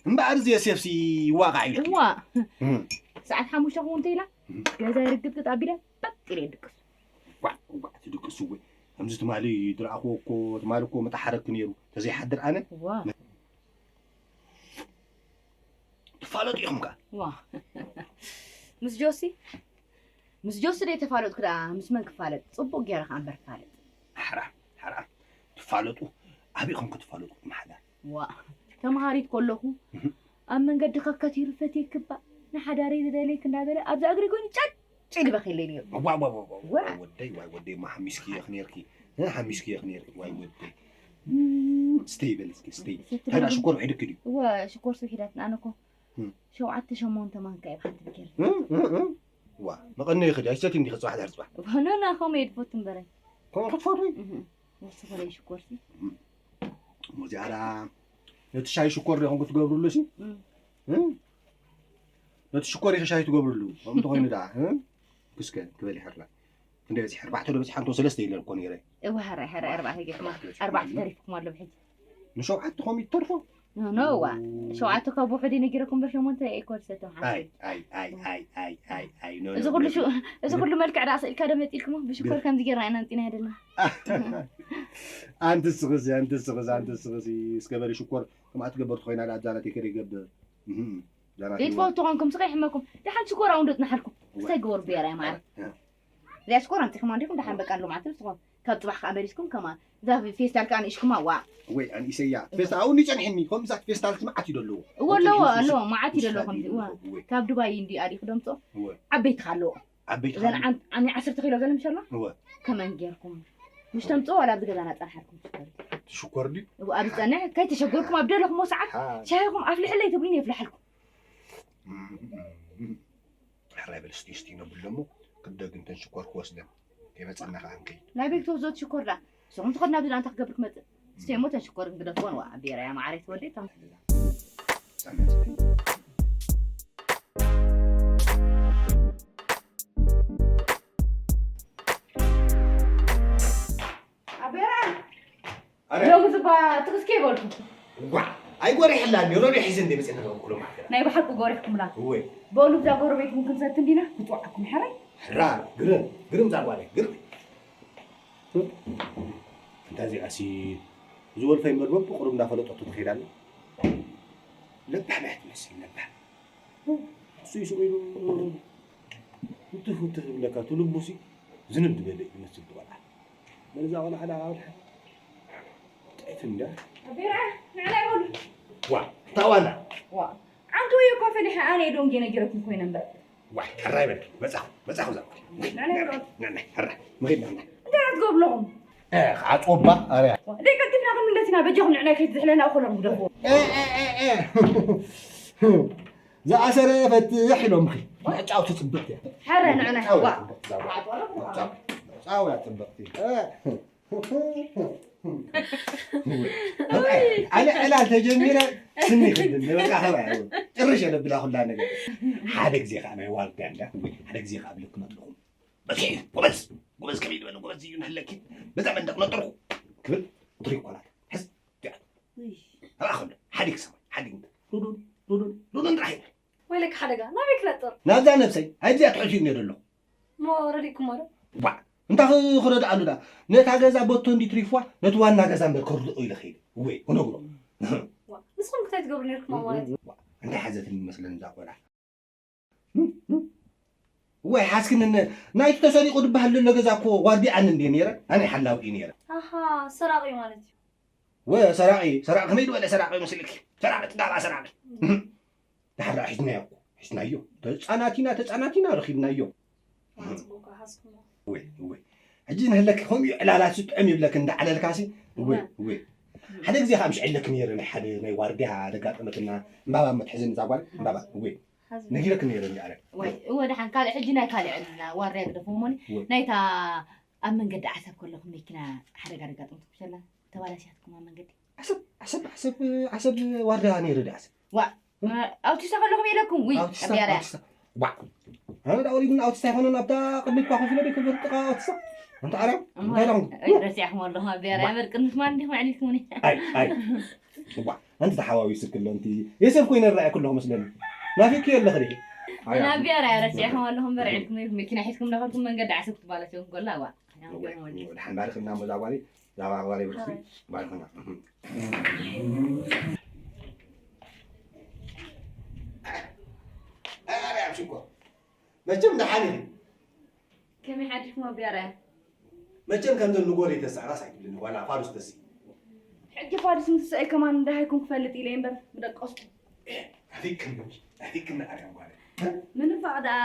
እምበኣር እዚ ዮሴፍሲ ይዋቃዕ ኢልኪ። እዋ። እም። ሰዓት ሓሙሽተ ክውን እንተኢላ፣ እም። ገዛ ይርግጥግጥ ኣቢለ፣ በጥ ኢለ ይድቅስ። ዋ፣ ዋ፣ ትድቅሱ ወይ። ከምዚ ትማሊ ድረኣኽዎ እኮ፣ ትማሊ እኮ መጣሓረኪ ነይሩ። ተዘይሓድር ኣነ። ዋ። ትፋለጡ ኢኹም ከኣ። ዋ። ምስ ጆሲ? ምስ ጆሲ ደይ ተፋለጥኩ ደኣ፣ ምስ መን ክፋለጥ? ጽቡቕ ገይረ ከኣ እምበር ክፋለጥ። ሓራም፣ ሓራም። ትፋለጡ፣ ኣበይ ኢኹም ክትፋለጡ? ማሕዳር። ዋ፣ ተምሃሪት ከለኹ፣ እህ። ኣብ መንገዲ ከከቲሩ ፈትየኪ እባ፣ ንሓዳረይ ዝደልየኪ እንዳበለ፣ ኣብዛ እግሪ ኮይኑ ጨጭ ኢሉ በኺለይ ነይሩ። ዋ፣ ዋ፣ ዋ፣ ዋ፣ ዋ። ወደይ፣ ዋይ ወደይ፣ እማ ሓሚስክየኽ ነይርኪ። እ፣ ሓሚስክየኽ ነይርኪ፣ ዋይ ወደይ። እም፣ ስተይ በል እስኪ፣ ስተይ። ስተይ እንታይ ደኣ በል። ሽኮር ውሒድኪ ድዩ? እወ፣ ሽኮር ውሒዳትና፣ ኣነ እኮ እም። ሸውዓተ ሸሞንተ ማንካ እየ ብሓንቲ ብኬር። እም፣ እም፣ እም። ዋ፣ መቐነይ ኽዲ፣ ኣይሰትይ እንዲኺ ጽባሕ ድሕሪ ጽባሕ። ኖ፣ ኖ፣ ከምኡ እየ ድፈቱ እምበረ። ከምኡ ክትፈትዊ? እህ፣ ወስኾ ናይ ሽኮር ሲ። እሞ እዚኣ ደኣ ነቲ ሻሂ ሽኮር ዶ ይኹን ክትገብርሉ ሲ? እም። እም? ነቲ ሽኮር ኢኺ ሻሂ ትገብርሉ። ከምኡ እንተኾይኑ ደኣ፣ እም? ክስከ ክበል ይሕርና። ክንደይ በጺሐ? ኣርባዕተ ዶ በጺሐ? እንተ ሰለስተ ኢለን እኮ ነይረ። እወ፣ ሕራይ፣ ሕራይ፣ ኣርባዕተ ገይርኩማ። ኣርባዕተ ገይርኩማ። ኣርባዕተ ተሪፍኩማ ኣሎ ብሕጂ። ንሸውዓተ ኸም ይተርፎ? ኖ፣ ኖ፣ እዋ። ሸውዓተ ካብ ውሑድ ነጊረኩም እምበር ሸሞንተ እኮ ዝሰቶም ሓንቲ። ኣይ፣ ኣይ፣ ኣይ፣ ኣይ፣ ኣይ፣ ኣይ፣ ኣይ፣ ኖ፣ እዚ ኖ፣ ኩሉ ኖ፣ ሹ-፣ ኖ። እዚ ኩሉ መልክዕ ደኣ ስኢልካ ዶ መጺልኩሞ? ብሽኮር ግን ከምዚ ጌርና ኢና ኣምጺና ኣይደለና። ኣንቲ ስኽሲ፣ ኣንቲ ስኽሲ፣ ኣንቲ ስኽሲ፣ እስከ በሊ ሽኮር ከምኣ ትገበር ትኾይና ደኣ ኣብዛ ናተይ ከደ ይገብር። እህም፣ እዛ ናተይ ዘይትፈልጡ ኮንኩም ስኸ ይሕመኩም። ደሓን ሽኮር ኣውን ዶ ጽናሓልኩም? እዋ። ክሳይ ግበሩ ብየራይ ማዕረ። እ። እዚኣ ሽኮር ኣምጺኹማ እንዲኹም ደሓን በቃ ሎማዓንቲ ንስኹም። ካብ ጽባሕ ከኣ መሊስኩም ከማ እዛ ፌስታል ከኣ ንእሽኩማ ዋ። ወይ ኣንኢሰያ። ፌስታ ኣውን ይጸንሕኒ። ከምዛ ፌስታል መዓት እዩ ደለዎ። እዎ ኣለዎ፣ ኣለዎ፣ መዓት እዩ ደለዎ ከምዚ። እዎ። እዎ። ካብ ዱባይ እንዲ ኣዲኹ ደምጾ። እዎ። ዓበይቲ ከ ኣለዎ። ዓበይቲ እዘን ከ ዓን-፣ ዓሚ ዓሰርተ ኪሎ ገለ ምሽ ኣሎ? እዎ። ከመን ጌርኩም? ምሽ ተምጽኦ ዋላ ኣብዚ ገዛና ጸንሓልኩም ትፈልጡ? ትሽኮር ድዩ? እዎ፣ ኣብ ዝጸንሕ ከይተሸገርኩም ኣብ ደለኹሞ ሰዓት ሓ። ሻሂኹም ኣፍልሕለይ ትብሉኒ የፍልሓልኩም። እም፣ እም፣ እም። ሕራይ በል፣ እስቲ፣ እስቲ ነብሎ እሞ፣ ክደግም ተን ሽኮር ክወስደን። ከይመጻና ከኣ ንከይድ። ናይ ቤት ወዞት ሽኮር ደኣ። ንስኹም ትኸዱ ናብዚ ደኣ እንታይ ክገብር ክመጽእ? እስቲ እሞ ተን ሽኮር ክንግደፍዎን፣ ዋ፣ ኣቤራያ ማዓረይ ትወደይ፣ እታ ጸመት። ኣቤራያ። ኣረ። ሎሚ ዝባ ትኽስኬ ይበልኩ። ዋ፣ ኣይጎሪሕላን እዩ። ሮቤ ሒዘ እንደ መፅእ ነገር ኩሎም ኣገራ። ናይ ብሓቂ ጎሪሕኩምላ። እወ። በሉ፣ እዛ ጎረቤትኩም ክንሰቲ እንዲና፣ ክፅውዓኩም ሕራይ። ሕራ፣ ግርም፣ ግርም እዛ ጓለይ፣ ግርም። እንታ እዚኣሲ፣ እዚ ወልፈይ መርበብ ብቑሩብ እንዳፈለጠቶ ትኸይድ ኣላ። ለባሕ ናይ ትመስል፣ ለባሕ። እሱ ይስቕ ኢሉ ውትፍ ውትፍ ዝብለካ፣ እቲ ልቡሲ ዝንብ ዝበለ እዩ ዝመስል፣ እቲ ቆልዓ። በል እዛ ቆልዓ ደኣ ኣብልሓ። ጥዕቲ እንዳ። ኣቤራ፣ ንዕና ይበሉ። ዋ፣ እንታይ ዋና? ዋ፣ ዓንቱ ወይ እኮ ፈሊሐ ኣነ ዶንጌ ነጊረኩም ኮይነ እምበር። ዋይ፣ ሕራይ በል። መጻኹ፣ መጻኹ እዛ ቆልዓ። ንዕና ይበሉ። ንዕና፣ ሕራይ። ምኺድ ንዕና። እንታይ ትገብሩ ኣለኹም? እ፣ ክዓጽዎ እባ፣ ኣረ። ዋ፣ ደይ ቀልጢፍና ክንምለስ ኢና፣ በጃኹም ንዕና ከይትዝሕለና እኮ ኣለኹም ግደፍዎ። እ፣ እ፣ እ፣ እ። ዝኣሰረ ፈትሕ ኢሎምኺ። ምዕጫው ትጽብቕቲ እያ። ሕረ ንዕና፣ ምዕጫው ዋ። ትጽብቕቲ እያ። ምዕጫው፣ ምዕጫው እያ ጽብቕቲ። ኣነ ዕላል ተጀሚረ ስኒ ክድን በቃ፣ ኸባይ ጭርሽ የለብላ ኩላ ነገር። ሓደ ግዜ ከዓ ናይ ዋርድያ እንዳ፣ ሓደ ግዜ ከዓ ብልክም ኣለኹም። በኪ፣ ጎበዝ፣ ጎበዝ፣ ከመይ ዝበለ ጎበዝ እዩ ንህለኪ። በዛ መንደቕ ነጠርኩ ክብል ትሪኮላት። ሕዝ፣ ዲያ። ውይ። ኣብኣ ኸሎ፣ ሓዲግ ሰማይ፣ ሓዲግ ምድሪ። ሩዱን፣ ሩዱን፣ ሩዱን ጥራሕ ይብል። ወይለካ ሓደጋ፣ ናበይ ክነጥር? ናብዛ ነብሰይ፣ ኣይብዚኣ ትሕልፊ እኒኦ ደሎ። እሞ ረዲእኩሞ ዶ? ዋ፣ እንታይ ኽ-፣ ክረድኣሉ ዳ? ነታ ገዛ ቦቶ እንዲ ትሪፍዋ፣ ነቲ ዋና ገዛ እምበር ክርድኦ ኢለ ኸይደ። ወይ፣ ክነግሮ። ዋ፣ ንስኹም እንታይ ትገብሩ ነርኩም ኣብ ማለት? ዋ፣ እንታይ ሓዘትኒ ይመስለን እዛ ቆልዓ። ወይ ሓስክኒ ነ-፣ ናይቲ ተሰሪቑ ዝበሃል ዘሎ ገዛ እኮ ዋርዲኣኒ እንድየ ነይረ፣ ኣነ ሓላዊ እየ ነይረ። ኣሃ፣ ሰራቒ ማለት እዩ። ወ-፣ ሰራቒ፣ ሰራቒ ከመይ ዝበለ ሰራቒ መስልኪ? ሰራቒ፣ ጥጋባ ሰራቒ። እም። ድሓር ደኣ ሒዝናዮ እኮ፣ ሒዝናዮ። ተጻናቲና፣ ተጻናቲና ረኺብናዮ። ዋ፣ ጽቡቕ እኮ ሓዝኩሞ። ወይ፣ ወይ። ሕጂ ንህለኪ ከምኡ እዩ ዕላላት ጥዕም ይብለኪ እንዳዓለልካሲ። ወይ፣ እዋ። ወይ። ሓደ ግዜ ከዓ ምሽ ዕለኪ ነይረ ናይ ሓደ ናይ ዋርድያ ደጋጠመትና እምባባ መትሕዝኒ እዛ ጓል፣ እምባባ፣ ወይ። ሓዝኒ። ነጊረኪ ነይረ እንዲ ኣረ። ወይ፣ እወ፣ ደሓን ካልእ ሕጂ ናይ ካልእ ዕልና ዋርያ ግደፎ እሞኒ። ወይ። ናይታ ኣብ መንገዲ ዓሰብ ከለኹም መኪና ሓደጋ ደጋጠምትኩም ሸላ ተባላሽያትኩም ኣብ መንገዲ። ዓሰብ፣ ዓሰብ፣ ዓሰብ፣ ዓሰብ ዋርያ ነይረ ዲ ዓሰብ። ዋ፣ ኣውቲስታ ከለኹም ኢለኩም፣ ውይ፣ ኣውቲስታ፣ ኣቢያርያ። ኣውቲስታ። ዋ። ኣነ ዳ ወሊድና ኣውቲስታ ይኾነን ኣብታ ቅድሚት እኳ ኮፍ ኢለ ዶ ክብል ጥቃ ኣውቲስታ? ኣንታ ኣርያም፣ እሞ፣ እንታይ ኢሎም? ኣይ፣ ረሲዕኹም ኣለኹም፣ ኣቢያርያ። ዋ። እምበር ቅድሚት ማን እንዲኹም ኣዕሊልኩምኒ? ኣይ፣ ኣይ። ዋ። ኣንቲ ተሓዋዊስክ ኣሎ፣ ኣንቲ የሰብ ኮይነ ይረኣየክ ኣለኹ መስለኒ። ናፊቅኪ ኣለኺ ዲኺ? ኣያ። ናብያ ራያ ረሲዕኹም ኣለኹም፣ በርዒድኩም ኢኹም፣ መኪና ሒዝኩም እንዳኸድኩም መንገዲ ዓሰብ ክትባላሸው እንከላ፣ ዋ። ወደ ሓንባሪ ክና ሞዛ ጓሊ፣ ዛባ ጓሊ ብርሲ፣ ኣይ። ባርክና። ኣረ፣ ኣብ ሽኮር። መቸም ደሓን ኢኺ። ከመይ ሓዲርኩም ኣቢያራያ? መቸም ከምዘን ንጎሪ ተስዕ ራስ ኣይትብልኒ፣ ዋላ ፋዱስ ተስኢ። ሕጂ ፋዱስ ምትስዐይ ከማን እንዳሃይኩም ክፈልጥ ኢለ እምበር ምደቀስኩ። ኤ፣ ናፊቅክኒ፣ ናፊቅክኒ ኣርያም ጓለይ። ምንፋቕ ደኣ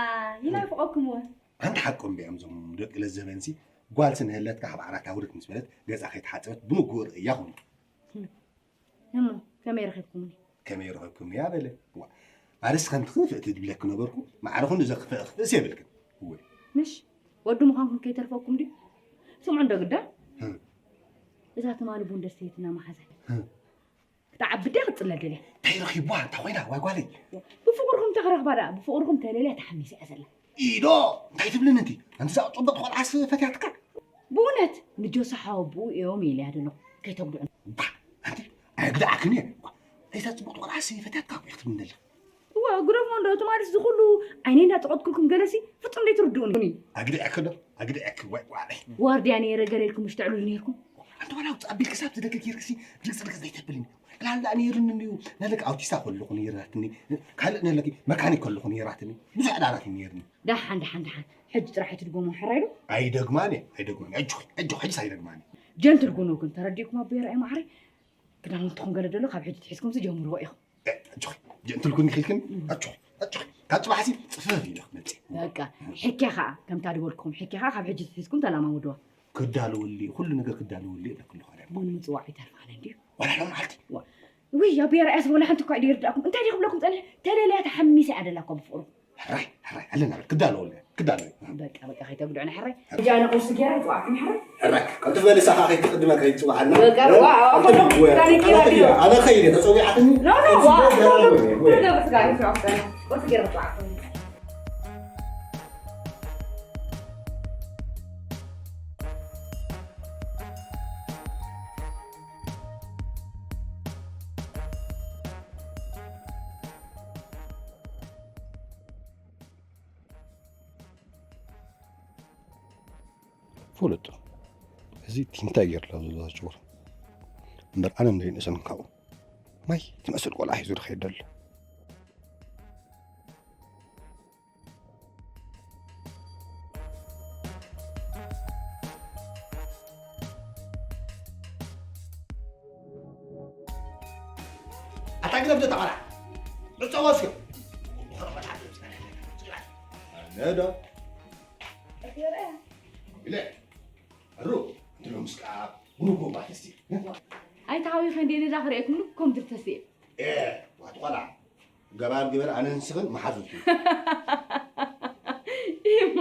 ይናፍቐኩም እወ። ኣንቲ ሓቆም ድዮም እዞም ደቂ ለዘበንሲ፣ ጓልሲ ንህለትካ ካብ ዓራት ኣውርድ ምስ በለት ገጻ ከይተሓጸበት ብምጉኡ ርእያ ኹኑ። እሞ ከመይ ረኺብኩምኒ? ከመይ ረኺብኩምኒ እያ በለ። ዋ፣ ኣነስ ከምቲ ክፍእቲ ድብለኪ ነበርኩ፣ ማዕረ ኹን እዘ ክፍእ ክፍእስ የብልክን። እወ። ምሽ ወዲ ምዃንኩም ከይተርፈኩም ድዩ? ስምዑ እንዶ ግዳ። እዛ ትማሊ ቡን ደስተየትና መሓዛ። ክትዓቢ ድያ ክትጽለል ደልያ? እንታይ ረኺብዋ? እንታይ ኮይና? ዋይ ጓለይ። ብፍቕርኹም ተኽረኽባ ደኣ፣ ብፍቕርኹም ተለልያ ተሓሚሰ እያ ዘላ። ኢዶ እንታይ ትብልን እንቲ? ኣንቲ እዛ ጽቡቕ ቆልዓስ ፈትያትካ? ብእውነት ንጆሳ ሓወብኡ እዮም ኢለያ ደለኹ። ከይተጉድዑ። ባ ኣንቲ ኣየግድዓክን እየ። እንታይ እዛ ጽቡቕ ቆልዓስ ፈትያትካ እኮ ክትብልን ደለኽ? እዋ ግደፎ እንዶ እቲ ማለት እዚ ኩሉ ዓይነይ እንዳጠቐጥኩልኩም ገለሲ ፍጹም ዘይትርድኡኒ። ኣግዲዐኪ ዶ ኣግዲዐኪ ወይ ጓለይ። ዋርድያ ነይረ ገለ ኢልኩም ምሽ ተዕልሉ ነይርኩም። ኣንቲ ዋላ ውፅእ ኣቢልኪ ሳብ ትደቂ ጌርክሲ ድግፅ ድግፅ ዘይተብልኒ። ዕላል ደኣ ነይርኒ እንድዩ። ነለኪ ኣውቲስታ ከለኹ ነይራትኒ። ካልእ ነለኪ መካኒክ ከለኹ ነይራትኒ። ብዙሕ ዕላላት እዩ ነይርኒ። ደሓን ደሓን ደሓን ሕጂ ጥራሕ ኣይትድገሞ ሕራይ ዶ? ኣይደግማን እየ ኣይደግማን። ሕጂ ሕጂ ሕጂስ ኣይደግማን እየ። ጀንትል ኩኑ ግን ተረዲእኩም ኣቦ የርኣይ ማዕረይ። ክዳውንትኹም ገለ ደሎ ካብ ሕጂ ትሒዝኩም ዝጀምርዎ ኢኹም። ኣጆኺ ጀንትል ኩኒ ኺልክን ኣጆኺ ኣጆኺ ካብ ጽባሕሲ ጽፍፍ ኢለ ክመጽእ በቃ ሕክያ ኸዓ ከምታ ድበልኩኹም ሕክያ ኸዓ ካብ ሕጂ ትሒዝኩም ተላማምድዋ። ክዳለወሊ ኩሉ ነገር ክዳለወሊ እለኪ ኣለኹ ኣነ። እሞ ንምጽዋዕ ኣይተርፍኣነ እንድዩ። ዋላ ሎም መዓልቲ ውይ ኣቦይ ኣርኣያስ ወላ ሓንቲ እኳ ድይርዳእኩም እንታይ ድዩ ክብለኩም ጸኒሐ ተለልያ ተሓሚሰ እያ ደላ እኳ ብፍቕሩ። ሕራይ ሕራይ ኣለና በል ክዳለወልና ክዳለወ በቃ በቃ ከይተጉድዑና ሕራይ እጃነ ቁርሲ ገይራ ይፅዋዕኩም ሕራይ ሕራይ ቀልጥፍ በል ንሳ ከዓ ከይትቅድመ ከይትፅዋዓልና በቃ ዋ ኣነ ከይደ ድዮ ኣነ ከይደ ተፀዊዓትኒ ኖ ኖ ዋ ገብርስ ጋር ይፅዋዕኩም ቁርሲ ገይራ ይፅዋዕኩም ፍሉጥ እዚ ቲንታይ ጌርላ ዘሎ ጭጉር እምበር ኣነ ንደይንእሰን ካብኡ ማይ ትመስል ቆልዓ ሒዙ ዝኸይድ ዘሎ ኣታ ግደፍ ነታ ቆልዓ ዕፀዋ እስኪ ነዶ ኢለ ሩ እንድሎም ስቃ ጉሩጎ ባተስቲ ኣይተሃዊኸ እንዴ ነዛ ክርእየኩም ልኮም ድርተስየ ዋትቆላ ገባር ግበር ኣነ ንስኽን መሓዙት እሞ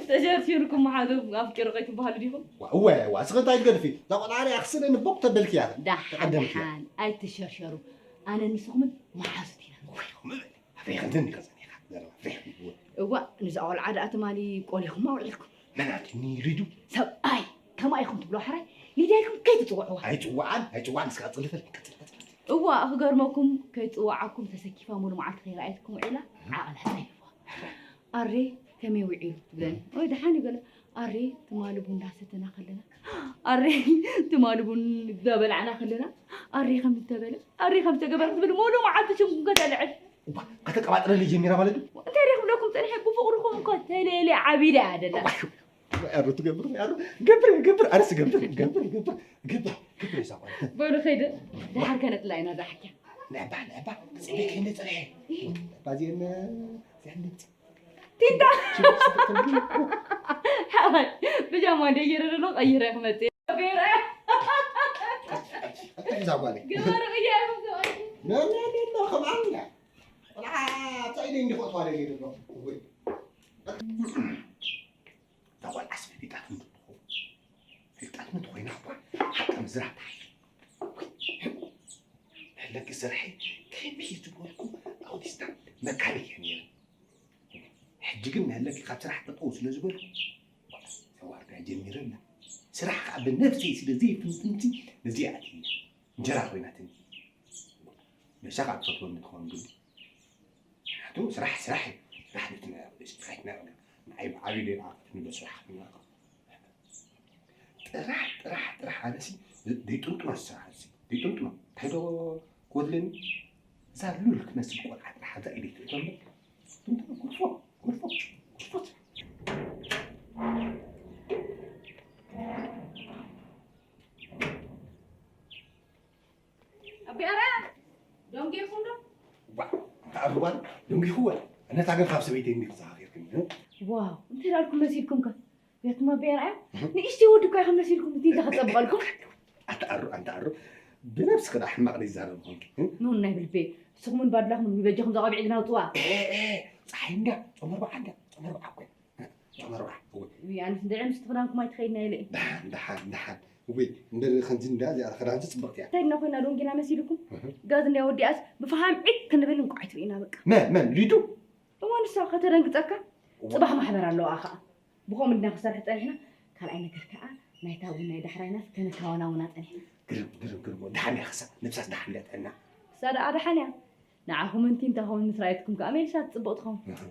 ተሸርሺርኩም መሓዙ ኣፍቂሩ ከይትበሃሉ ዲኹም እወ እወ እስኽን እንታይ ትገድፊ እዛ ቆልዓ ሪኣ ክስእለኒ ቦቅ ተበልኪ እያ ዳሓን ዳሓን ኣይትሸርሸሩ ኣነ ንስኹምን መሓዙት ኢና ኣበይ ከምዘን ኢኻ ጸኒኻ ዘረባ ፍሬሕ እወ ንዛ ቆልዓ ደኣ ትማሊ ቆሊኹማ ውዒልኩም መናት ኒሪዱ ሰብኣይ ከማይ ኢኹም ትብሎ ሕራይ ሊድያ ኢልኩም ከይትፅውዕዋ ኣይፅዋዓን ኣይፅዋዓን እስካ ፅልፈል ቀፅል ቀፅል እዋ ክገርመኩም ከይፅዋዓኩም ተሰኪፋ ሙሉ መዓልቲ ከይረኣየትኩም ውዒላ ዓቕላ ፀይፍዋ ኣሬ ከመይ ውዒሉ ትብለኒ ወይ ደሓን ይበለ ኣሬ ትማሊ ቡን እንዳሰተና ከለና ኣሬ ትማሊ ቡን እንዳበላዕና ከለና ኣሬ ከም ዝተበለ ኣሬ ከም ዝተገበረ ትብል ሙሉ መዓልቲ ሽም ከተልዕል እባ ከተቀባጥረለይ ጀሚራ ማለት እዩ እንታይ ደ ክብለኩም ፀኒሐ ብፍቅርኩም እኮ ተለየለ ዓቢለ እያ ደላ ያሩ ትገብር ያሩ ገብር ገብር ኣነስ ገብር ገብር ገብር ገብር ገብር ይሳቋል በሉ ከይደ ድሓር ከነጥላ ኢና ዛሓኪያ ንዕባ ንዕባ ፅቤ ከይነ ፀንሐ ባዚአነ ቲንታ ሓባይ ብጃማ እንደ ገይረ ደሎ ቀይረ ክመፅእ ገይረ ዛጓለ ገበረ ቀይረ ከምኣና ቆልዓ እንታይ ኢለ እንዲ ክእትዋ ደልየ ደሎ እዛ ቆልዓስ ፈሊጣት እንዶ ትኸውን ፈሊጣት እንዶ ተኮይና እኳ ሓቂ ምዝራብ ተሓይሽ መሕለቂ ስርሐይ ከመይ ዝበልኩ ኣውዲስታ መካኒክ እየ ነይረ ሕጂ ግን መሕለቂ ካብ ስራሕ ጠጠው ስለ ዝበልኩ ተዋርዳ ጀሚረላ ስራሕ ከዓ ብነብሰይ ስለ ዘይፍንፍንቲ ነዚኣ ኣትየ እንጀራ ኮይናትኒ ንሳ ከዓ ትፈትወኒ ትኸውን ግን ምክንያቱ ስራሕ ስራሕ እዩ ስራሕ ቤትና ስራሕ ቤትና ንዓይ ብዓብዩ ደይንዓቅት ንዶ ስራሕ ጥራሕ ጥራሕ ጥራሕ ኣነሲ ደይጥንጥኖ ስራሕ እዚ ደይጥንጥኖ እንታይ ዶ ክወድለኒ እዛ ሉል ትመስል ቆልዓ ጥራሕ ኣብዛ ኢደይ ትእቶ እምበር ጥንጥኖ ጉርፎ ጉርፎ ጉርፎት ኣቢኣራ ደንጊኹም ዶ ተኣርባን ደንጊኹወ ነታ ግን ካብ ሰበይተይ እንዲ ክዘኻኺርክኒ ዋው እንታይ ዳልኩም መሲልኩም ከ ቤትኩም ኣቢኣራ ንእሽተይ ወዲ እኳ ኢኹም መሲልኩም እቲ እንተ ክጸብቐልኩም ኣንተኣሩ ኣንተኣሩ ብነብስኺ ዳ ሕማቕ ዘይዛረብ ኾንኪ ኑን ናይ ብልቤ ንስኹምን ባድላኹም ንበጃኹም ዘቐብዒ ዝናውፅዋ ፀሓይ እንዳ ጾመ ኣርባዓ እንዳ ጾመ ኣርባዓ እኮ ጨመርባ። እወ። ውይ፣ ኣነስ እንድዒ ምስ ክዳንኩም ኣይትኸይድና ኢለ እየ። ደሓን፣ ደሓን፣ ደሓን። እወ፣ እንደ ከምዚ እንዳ እዚኣ ክዳንሲ ጽብቕቲ እያ። እንታይ ድና ኮይና ዶንጊና መሲልኩም? እህ። ጋዝ እንድያ ወዲኣስ ብፈሃም ዒት ክንብል እንቋዕ ኣይትርእዩና በቃ። መን፣ መን? ሊዱ? እወ፣ ንሳ ከተደንግጸካ። እወ። ጽባሕ ማሕበር ኣለዋ ኸኣ። ብኸምኡ እንድና ክሰርሕ ጸኒሕና። ካልኣይ ነገር ከኣ ናይታ እውን ናይ ዳሕራይናስ ከነካወናውና ጸኒሕና። ግርም፣ ግርም፣ ግርም። ደሓን እያ ክሳ፣ ነብሳስ ደሓን እያ ጥዕና። ክሳ ደኣ ደሓን እያ። ንዓኹም እንቲ እንተ ኸውን ምስ ረኣየትኩም ከኣ ሜልሻ ትጽብቕ ትኸውን። እህ።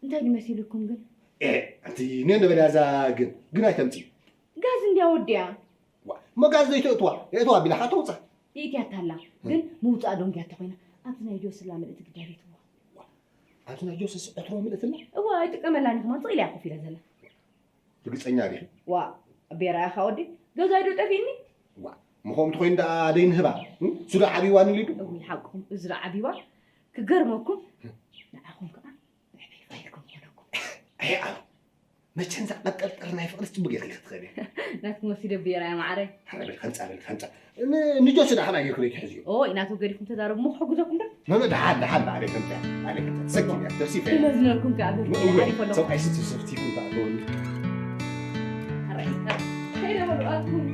እንታይ ድመሲልኩም ግን? ኤ፣ ኣንቲ ኔ ንበልያ እዛ ግን፣ ግን ኣይተምጽእ። ጋዝ እንድያ ወዲያ። ዋ፣ እሞ ጋዝ ዘይተእትዋ፣ የእትዋ ቢላ ኸዓ ተውጻ። ይእትያታ ኣላ፣ ግን ምውጻእ ደንጉያቶ ኮይና። ኣብዚ ናይ ጆስላ ምልእቲ ግዳቤትዋ። ዋ፣ ኣብዚ ናይ ጆስስ ዕትሮ ምልእትና? እዋ፣ ኣይጥቀመላን እዩ ከማን፣ ስቕ ኢላ እያ ኮፍ ኢላ ዘላ። ርግጸኛ ዲኺ? ዋ፣ ኣቤ ርኣኻ ወዲ፣ ገዛይ ዶ ጠፊእኒ? ዋ፣ ምኾም እንተኾይኑ ደኣ ደይንህባ፣ እም? እሱ ዶ ዓብይዋ ንሊዱ? እውይ፣ ሓቅኹም፣ እሱ ዶ ዓብይዋ? ክገርመኩም፣ ንዓኹም ከኣ ብዕበይ ፋይልኩም ክኾነኩም። ኣይ፣ ኣብ መቸ እንዛ ቀብጠርጠር ናይ ፍቕሪ ጽቡቅ ጌርኪ ክትኸዲ። ናትኩም ወሲደ ብየራ እያ ማዕረ። ሓረ በል፣ ከምጻ በል፣ ከምጻ። ን-፣ ንጆሲ ደኣ ከማይ ጌርኩ ለይትሕዝዮ። ኦ፣ ኢናቱ ገዲፍኩም ተዛረቡ፣ እሞ ክሕግዘኩም ዶ? ኖ፣ ኖ፣ ደሓን፣ ደሓን፣ ባዕለይ ከምጻ፣ ባዕለይ ከምጻ። ሰኪን እያ፣ ተርሲፈ እያ። ይመዝነልኩም ከኣ ብር እሞ እወ፣ ሓሪፍ ኣለኹም። ሰብኣይ ስቲ ሰርቲኩም ተኣትወሉ። ኣራይ፣ ከይደ በሉ ኣትኩም።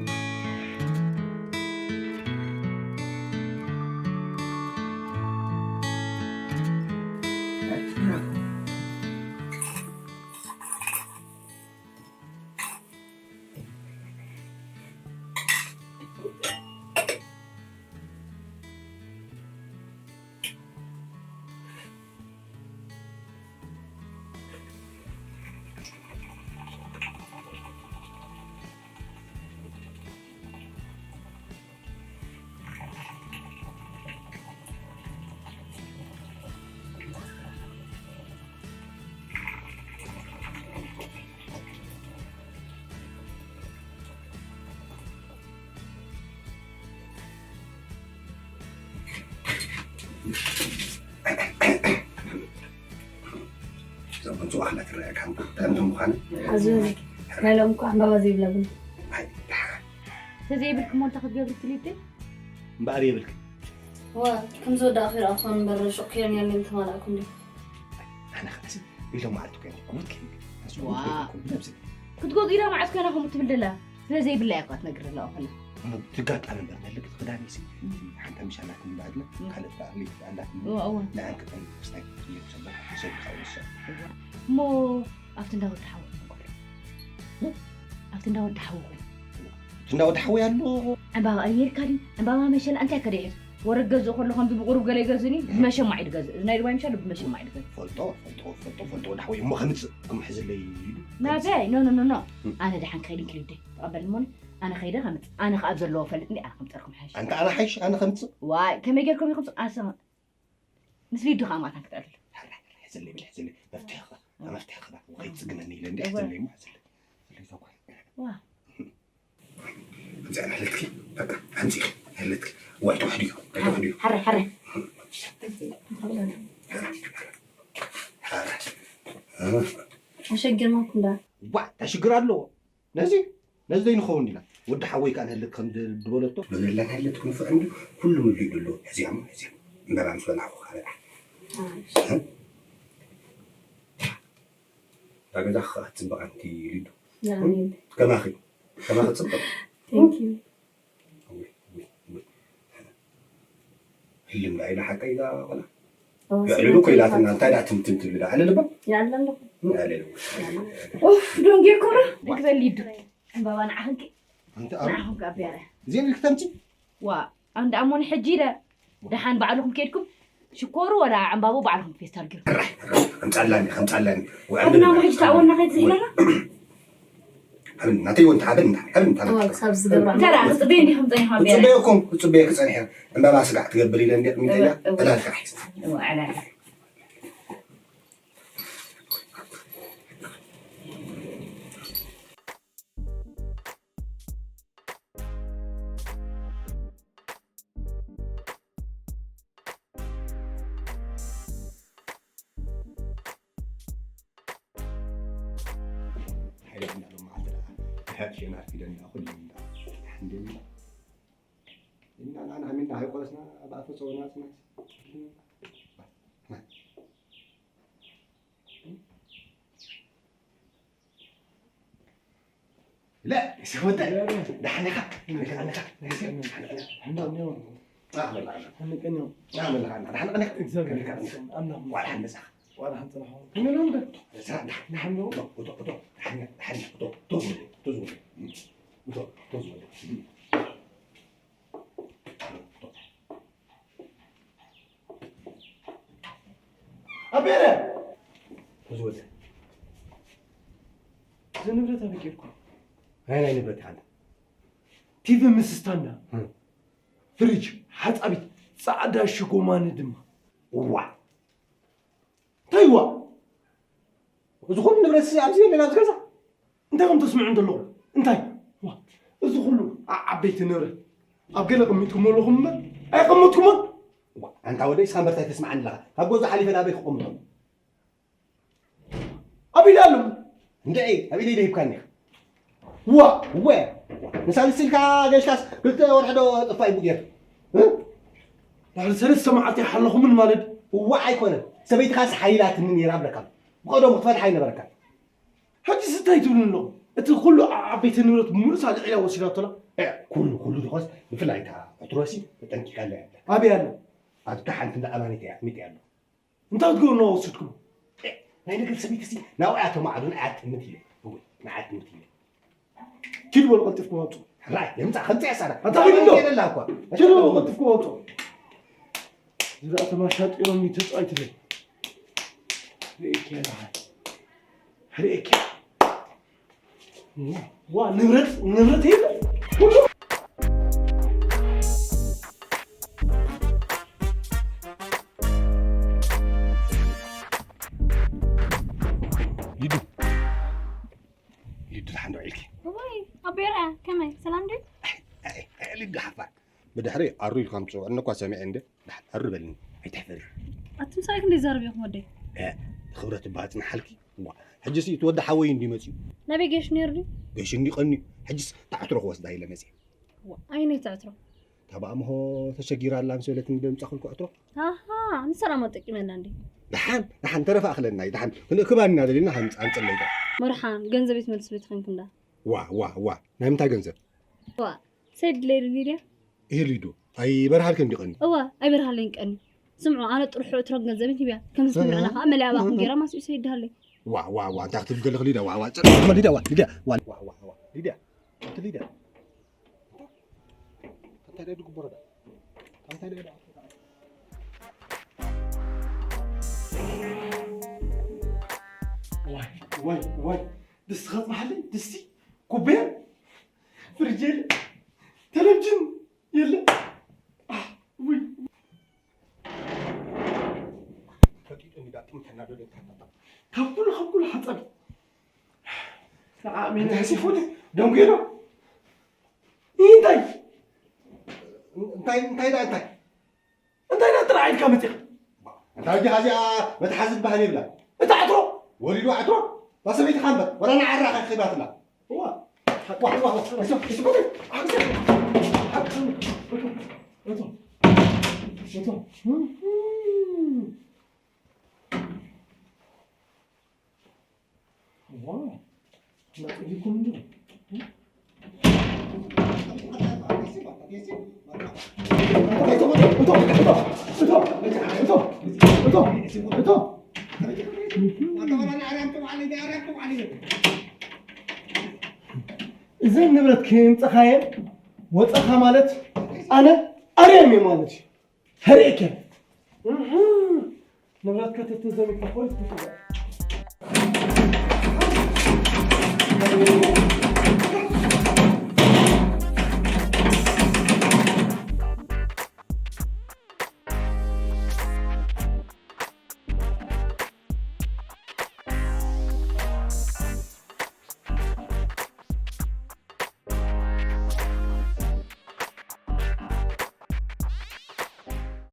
እዞም ጽዋሕ እንዳትረኣየካ እንታይ ምዃኑ። ኣዝዩ ናይ ሎም እኮ ዕምባባ ዘይብላ ቡን። ኣይ፣ ደሓን። ተዘይብልክሞ እንታይ ክትገብሪ ትልይተይ? እምበኣር የብልክን። ዋ፣ ከም ዝወዳእኹ ይረኣኹ እምበር ሹቕ ክዮን ያለኝ ተማላእኩ እንዲ። ኣነ ኸኣሲ ኢሎም መዓልቲ እኮ እዮም። ዕዉት ከይብል። ኣሱ ዋ። ዕዉት ከይብል እኮ ነብሲ። ክትገዝኡ ኢላ መዓስ ኮይና ከምኡ ትብል ደላ? ስለ ዘይብላ እያ እኮ ትነግር ደላ እኮ። እሞ ትጋጣሚ እምበር፣ መልክ ክዳን እሲ። እም። ሓንታ ምሻ እናትንበኣድና፣ እም። ካልእ ከኣ ለይቲ ኣንዳትንበ-፣ እዋ፣ እዋ። ንዓን ክጠን ክስታይ ክልል ሰበር፣ ሓሰብ ክኸውን ይሻል። እዋ። እሞ ኣብቲ እንዳ ወዲ ሓወኹም እኮ ኣሎ። እም? ኣብቲ እንዳ ወዲ ሓወኹም። ኣብቲ እንዳ ወዲ ሓወይ ኣሎ። ዕምባባ ኣሜሪካ ድዩ? ዕምባባ መሸላ እንታይ ከደ ይሕዝ? ወረድ ገዝእ ከሎ ከምዚ ብቁሩብ ገለ ይገዝእኒ፣ ብመሸማዕ እዩ ዝገዝእ። እዚ ናይ ዱባይ ምሻ ኣሎ ብመሸማዕ እዩ ዝገዝእ። ፈልጦ፣ ፈልጦ፣ ፈልጦ፣ ፈልጦ ወዲ ሓወይ። እሞ ከምጽእ፣ እሞ ሕዝለይ ኢሉ። ናበይ? ኖ፣ ኖ፣ ኖ፣ ኖ። እም። ኣነ ደሓን ክኸይድ እንክልደይ። ተቐበል እሞኒ፣ ኣነ ኸይደ ከምጽእ። ኣነ ኸኣ ኣብ ዘለዎ ፈልጥ እንዲ ኣነ ከምጸርኩም ሓይሽ። ኣንታ ኣነ ሓይሽ፣ ኣነ ከምጽእ። ዋይ፣ ከመይ ጌርኩም ኢኹም ጽ-፣ ኣሰ-፣ ምስ ሊዱ ኸኣ ማታ ክትዕልል። ሕራይ፣ ሕራይ፣ ሕዝለይ ብል፣ ሕዝለይ። መፍትሒ ኸ-፣ መፍትሒ ኸ-፣ ከይትጽግነኒ ኢለ እንዲ እወ። ሕዝለይ እሞ፣ ሕዝለይ። ሕዝለይ ተኳ። ዋ። ከምዚኣ ናህለትኪ፣ በቃ፣ ከምዚ ናህለትኪ። ዋይ፣ ተዋሕድዮ፣ ዋይ፣ ተዋሕድዮ። ሓረ፣ ሓረ። ሓረ። ኣሸጊርናኩም ዳ? ዋ፣ እንታይ ሽግር ኣለዎ? ነዚ፣ ነዚ ዘይንኸውን ዲና? ወዲ ሓወይ ከኣ ናህለት ከም ድ-፣ ድበለቶ። በዘላ ናህለት ክንፍዕ እንዲ፣ ኩሉ ምሉእ ይብሎ። ሕዚኣ እሞ፣ ሕዚኣ። እምበባ ምስ በላዕኹ ካልኣ። ኣይ። እህ? እታ ገዛ ክትጽብቕ ኣንቲ ሊዱ። ኣሜን። ከማኺ፣ ከማኺ ጽብቕ። Thank you። ውይ፣ ውይ፣ ውይ። ህልም ዳ ኢላ ሓቀይ ዳ ቆላ? ኦ፣ የዕልሉ እኮ ኢላትና፣ እንታይ ዳ ትምትም ትብል ዳ? ኣለ ልባ? የዕለ ኣለኹ። ኣለ ልባ። ኡፍ፣ ዶንጌ ኮራ። ክበል ሊዱ። ዕምባባ ንዓኽንኪ። ኣንቲ ኣብ ንዓኹም ከኣ ቢያረ። እዚን ኢልክ ተምጺ? ዋ፣ ኣንዳ ኣሞኒ ሕጂ ኢለ። ደሓን ባዕልኹም ከይድኩም ሽኮሩ ወላ ዕምባቡ ባዕልኹም ፌስታል ገይሩ። ራይ፣ ራይ፣ ከምጻላኒ፣ ከምጻላኒ። ወዐምኒ። ኣድና ሞ ሕጂ ተኣወና ከይትዝይለና? ሓብን፣ ናተይ ወንታ ሓብን፣ ሓብን፣ ሓብን። እዋ፣ ክሳብ ዝገብራ። እንተ ደኣ ክጽበየ እንዲኹም ጸኒሖም ቢያረ። ክጽበየኩም፣ ክጽበየ ክጸንሕ እየ። ዕምባባ ስጋዕ ትገብር ኢለ እንዲ፣ ሚተያ፣ እዋ፣ እዋ። ዕላልካ ሒዝ። እዋ፣ ዕላል። ሓይለ እንዳሎ መዓልቲ ደኣ። ሕያት ሸና ኣርፊደና ኩሉ እንዳ። ኣልሓምዱሊላህ። እና ናና ሚና ሃይቆለስና ኣብ ኣፈ ጸውና ጽናት። ዋ። لا، سوده. دحنك، دحنك، دحنك. تعال، تعال. تعال، تعال. دحنك. ኣቤለ! እዚ ወደ። እዚ ንብረት ኣበይ ጌርኩ? ናይ ናይ ንብረት ሓንቲ። ቲቪ ምስ ስታንዳ፣ እም። ፍሪጅ፣ ሓጻቢት፣ ጻዕዳ ሽጎማኒ ድማ። እዋ። እንታይ እዋ? እዚ ኩሉ ንብረት እዚ ኣብዚ የለን ኣብዚ ገዛ? እንታይ ከም ተስምዑ እንተለኹም? እንታይ? ዋ፣ እዚ ኩሉ ዓ-፣ ዓበይቲ ንብረት ኣብ ገለ ቅሚጥኩሞ ኣለኹም እምበር ኣይቀመጥኩሞን። ዋ፣ ኣንታ ወደይ፣ እስኻ እምበር እንታይ ተስምዓኒ ኣለኻ? ካብ ገዛ ሓሊፈ ናበይ ክቐምጦም? ኣብ ኢደ ኣለዉ። እንድዒ፣ ኣብ ኢደይ ዶ ሂብካኒ ኢኻ? ዋ፣ እወ። ንሳልስቲ ኢልካ ገሽካስ ክልተ ወርሒ ዶ ጠፋ ይቡ ገይሩ? እ? ድሕሪ ሰለስተ መዓልቲ ኣይሓለኹምን ማለት? እዋ ኣይኮነን። ሰበይትኻስ ሓይላትኒ ነይራ እብለካ። ብቐደሙ ክትፈትሓ ኣይነበረካን። ሕጂስ እንታይ ትብሉኒ ኣለኹም? እቲ ኩሉ ዓ-፣ ዓበይቲ ንብረት ብምሉእ ሳልዒላ ወሲዳቶላ። እ፣ ኩሉ፣ ኩሉ ድኾስ ብፍላይ እታ ዕትሮሲ ተጠንቂቃላ እያ። ኣበይ ኣላ? ኣብታ ሓንቲ እንዳ ኣማኒት እያ ኣጥሚጠያ ኣለኹ። እንታይ ክትገብሩ እናወሰድኩም? እ፣ ናይ ነገር ሰበይትሲ ናብኣ ተማዕዱን ኣያ ትምት ኢለ። እወ፣ ንዓያ ትምት ኢለ። ኪድ በሉ ቀልጢፍኩም ኣውፅኡ። ራይ፣ የምፃ፣ ከምፃ እያ ሳራ። ኣታ ኪድ እንዶ። የለላ እኳ። ኪድ በሉ ቀልጢፍኩም ኣውፅኡ። ዝብኣ ተማሻጢሮም እዩ ተፃዋይትለይ። ርእየኪ እያ ደሓን። ርእየኪ እያ። ዋ፣ ንብረት፣ ንብረት የለ። ኩሉ። ሊዱ። ሊዱ፣ ደሓን ዶ ውዒልኪ? እዋይ፣ ኣቦይ ርኣያ፣ ከመይ? ሰላም ድዩ? ኣይ፣ ኣይ፣ ኣይ፣ ሊዱ ሓፋር። ብድሕሪ ኣሩ ኢልካ ምጽውዕኒ እኳ ሰሚዐ እንደ፣ ደሓን ኣሩ በልኒ። ኣይትሕፈሪ። ኣቱም ሰብኣይ ክንደይ ዛረብ ኢኹም ወደይ? እ፣ ክብረት እባ ኣጽንሓልኪ። ዋ፣ ሕጂስ እቲ ወዲ ሓወይ እንዲ መጽዩ። ናበይ ገይሹ ነይሩ ድዩ? ገይሹ እንዲ ቀንዩ። ሕጂስ ተዓትሮ ክወስዳ ኢለ መጽየ። ዋ፣ ኣይ ናይ ተዕትሮ። ታባኣ ምሆ ተሸጊራ ኣላ ምስ በለት እንደ ምጻኹልኩ ዕትሮ። ኣሃ፣ ንሰላም ኣጠቂመና እንዴ? ደሓን፣ ደሓን ተረፋ ኣኽለና እዩ። ደሓን ክንእክባ ኢና ደሊና ሃንጽ-፣ ሃንጽለይ ዶ። መርሓን፣ ገንዘብ ይትመልስሉ ተኾንኩም ዳ? ዋ፣ ዋ፣ ዋ፣ ናይ ምንታይ ገንዘብ? ዋ፣ ሰይድ ድለይ ድልዩ ድያ? ይህልዩ ዶ? ኣይበርሃልክን ድዩ ቀኒ? እዋ፣ ኣይበርሃለይን ቀኒ። ስምዑ፣ ኣነ ጥርሑ ዕትሮን ገንዘብን ሂብያ። ከም ዝስምዑና ኸዓ መሊኣ ኣባኹም ገይራ ማስኡ ሰይድ ድሃለይ። ዋ፣ ዋ፣ ዋ፣ እንታይ ክትብል ዘለኺ ሊድያ? ዋ፣ ዋ፣ ጸ-፣ ሊድያ፣ ዋ፣ ሊድያ፣ ዋ፣ ዋ፣ ዋ፣ ዋ፣ ሊድያ። ኣንቲ ሊድያ። እንታይ ደኣ ድግበሮ ደኣ? እንታይ ደኣ ደኣ? ዋይ፣ ዋይ፣ ዋይ። ድስቲ ከጽንሓለይ፣ ድስቲ፣ ኩቤር፣ ፍርጅ የለ፣ ቴሌቪዥን የለ። ኣህ፣ ውይ። ፈጢጡ እንዲዳ ጥምተና ዶ ደንታታ። ካብ ኩሉ፣ ካብ ኩሉ ሓጻቢ። ንዓ፣ ሜን እንታይ ሲፉድ? ደንጉዮ ዶ? እንታይ? እንታይ፣ እንታይ ደኣ እንታይ? እንታይ ደኣ ጥራሕ ኢልካ መጺኻ? እንታይ ዲኻ እዚኣ መትሓዚ ዝበሃል የብላ። እታ ዕትሮ? ወሊዱ ዕትሮ? እታ ሰበይትኻ እምበር፣ ወላ ንዓራ ከኺባትላ። እዋ። ዋሕ፣ ዋሕ፣ ዋሕ። እቶ፣ እቶ፣ እቶ፣ እቶ፣ እቶ፣ እቶ። ዋው! እንዳጠየኩም እንጂ። እዘን ንብረት ከምፀኻየን ወፀኻ ማለት ኣነ ኣርያም እየ ማለት እዩ። هريكة. نبغى تكتب تزوج تقول.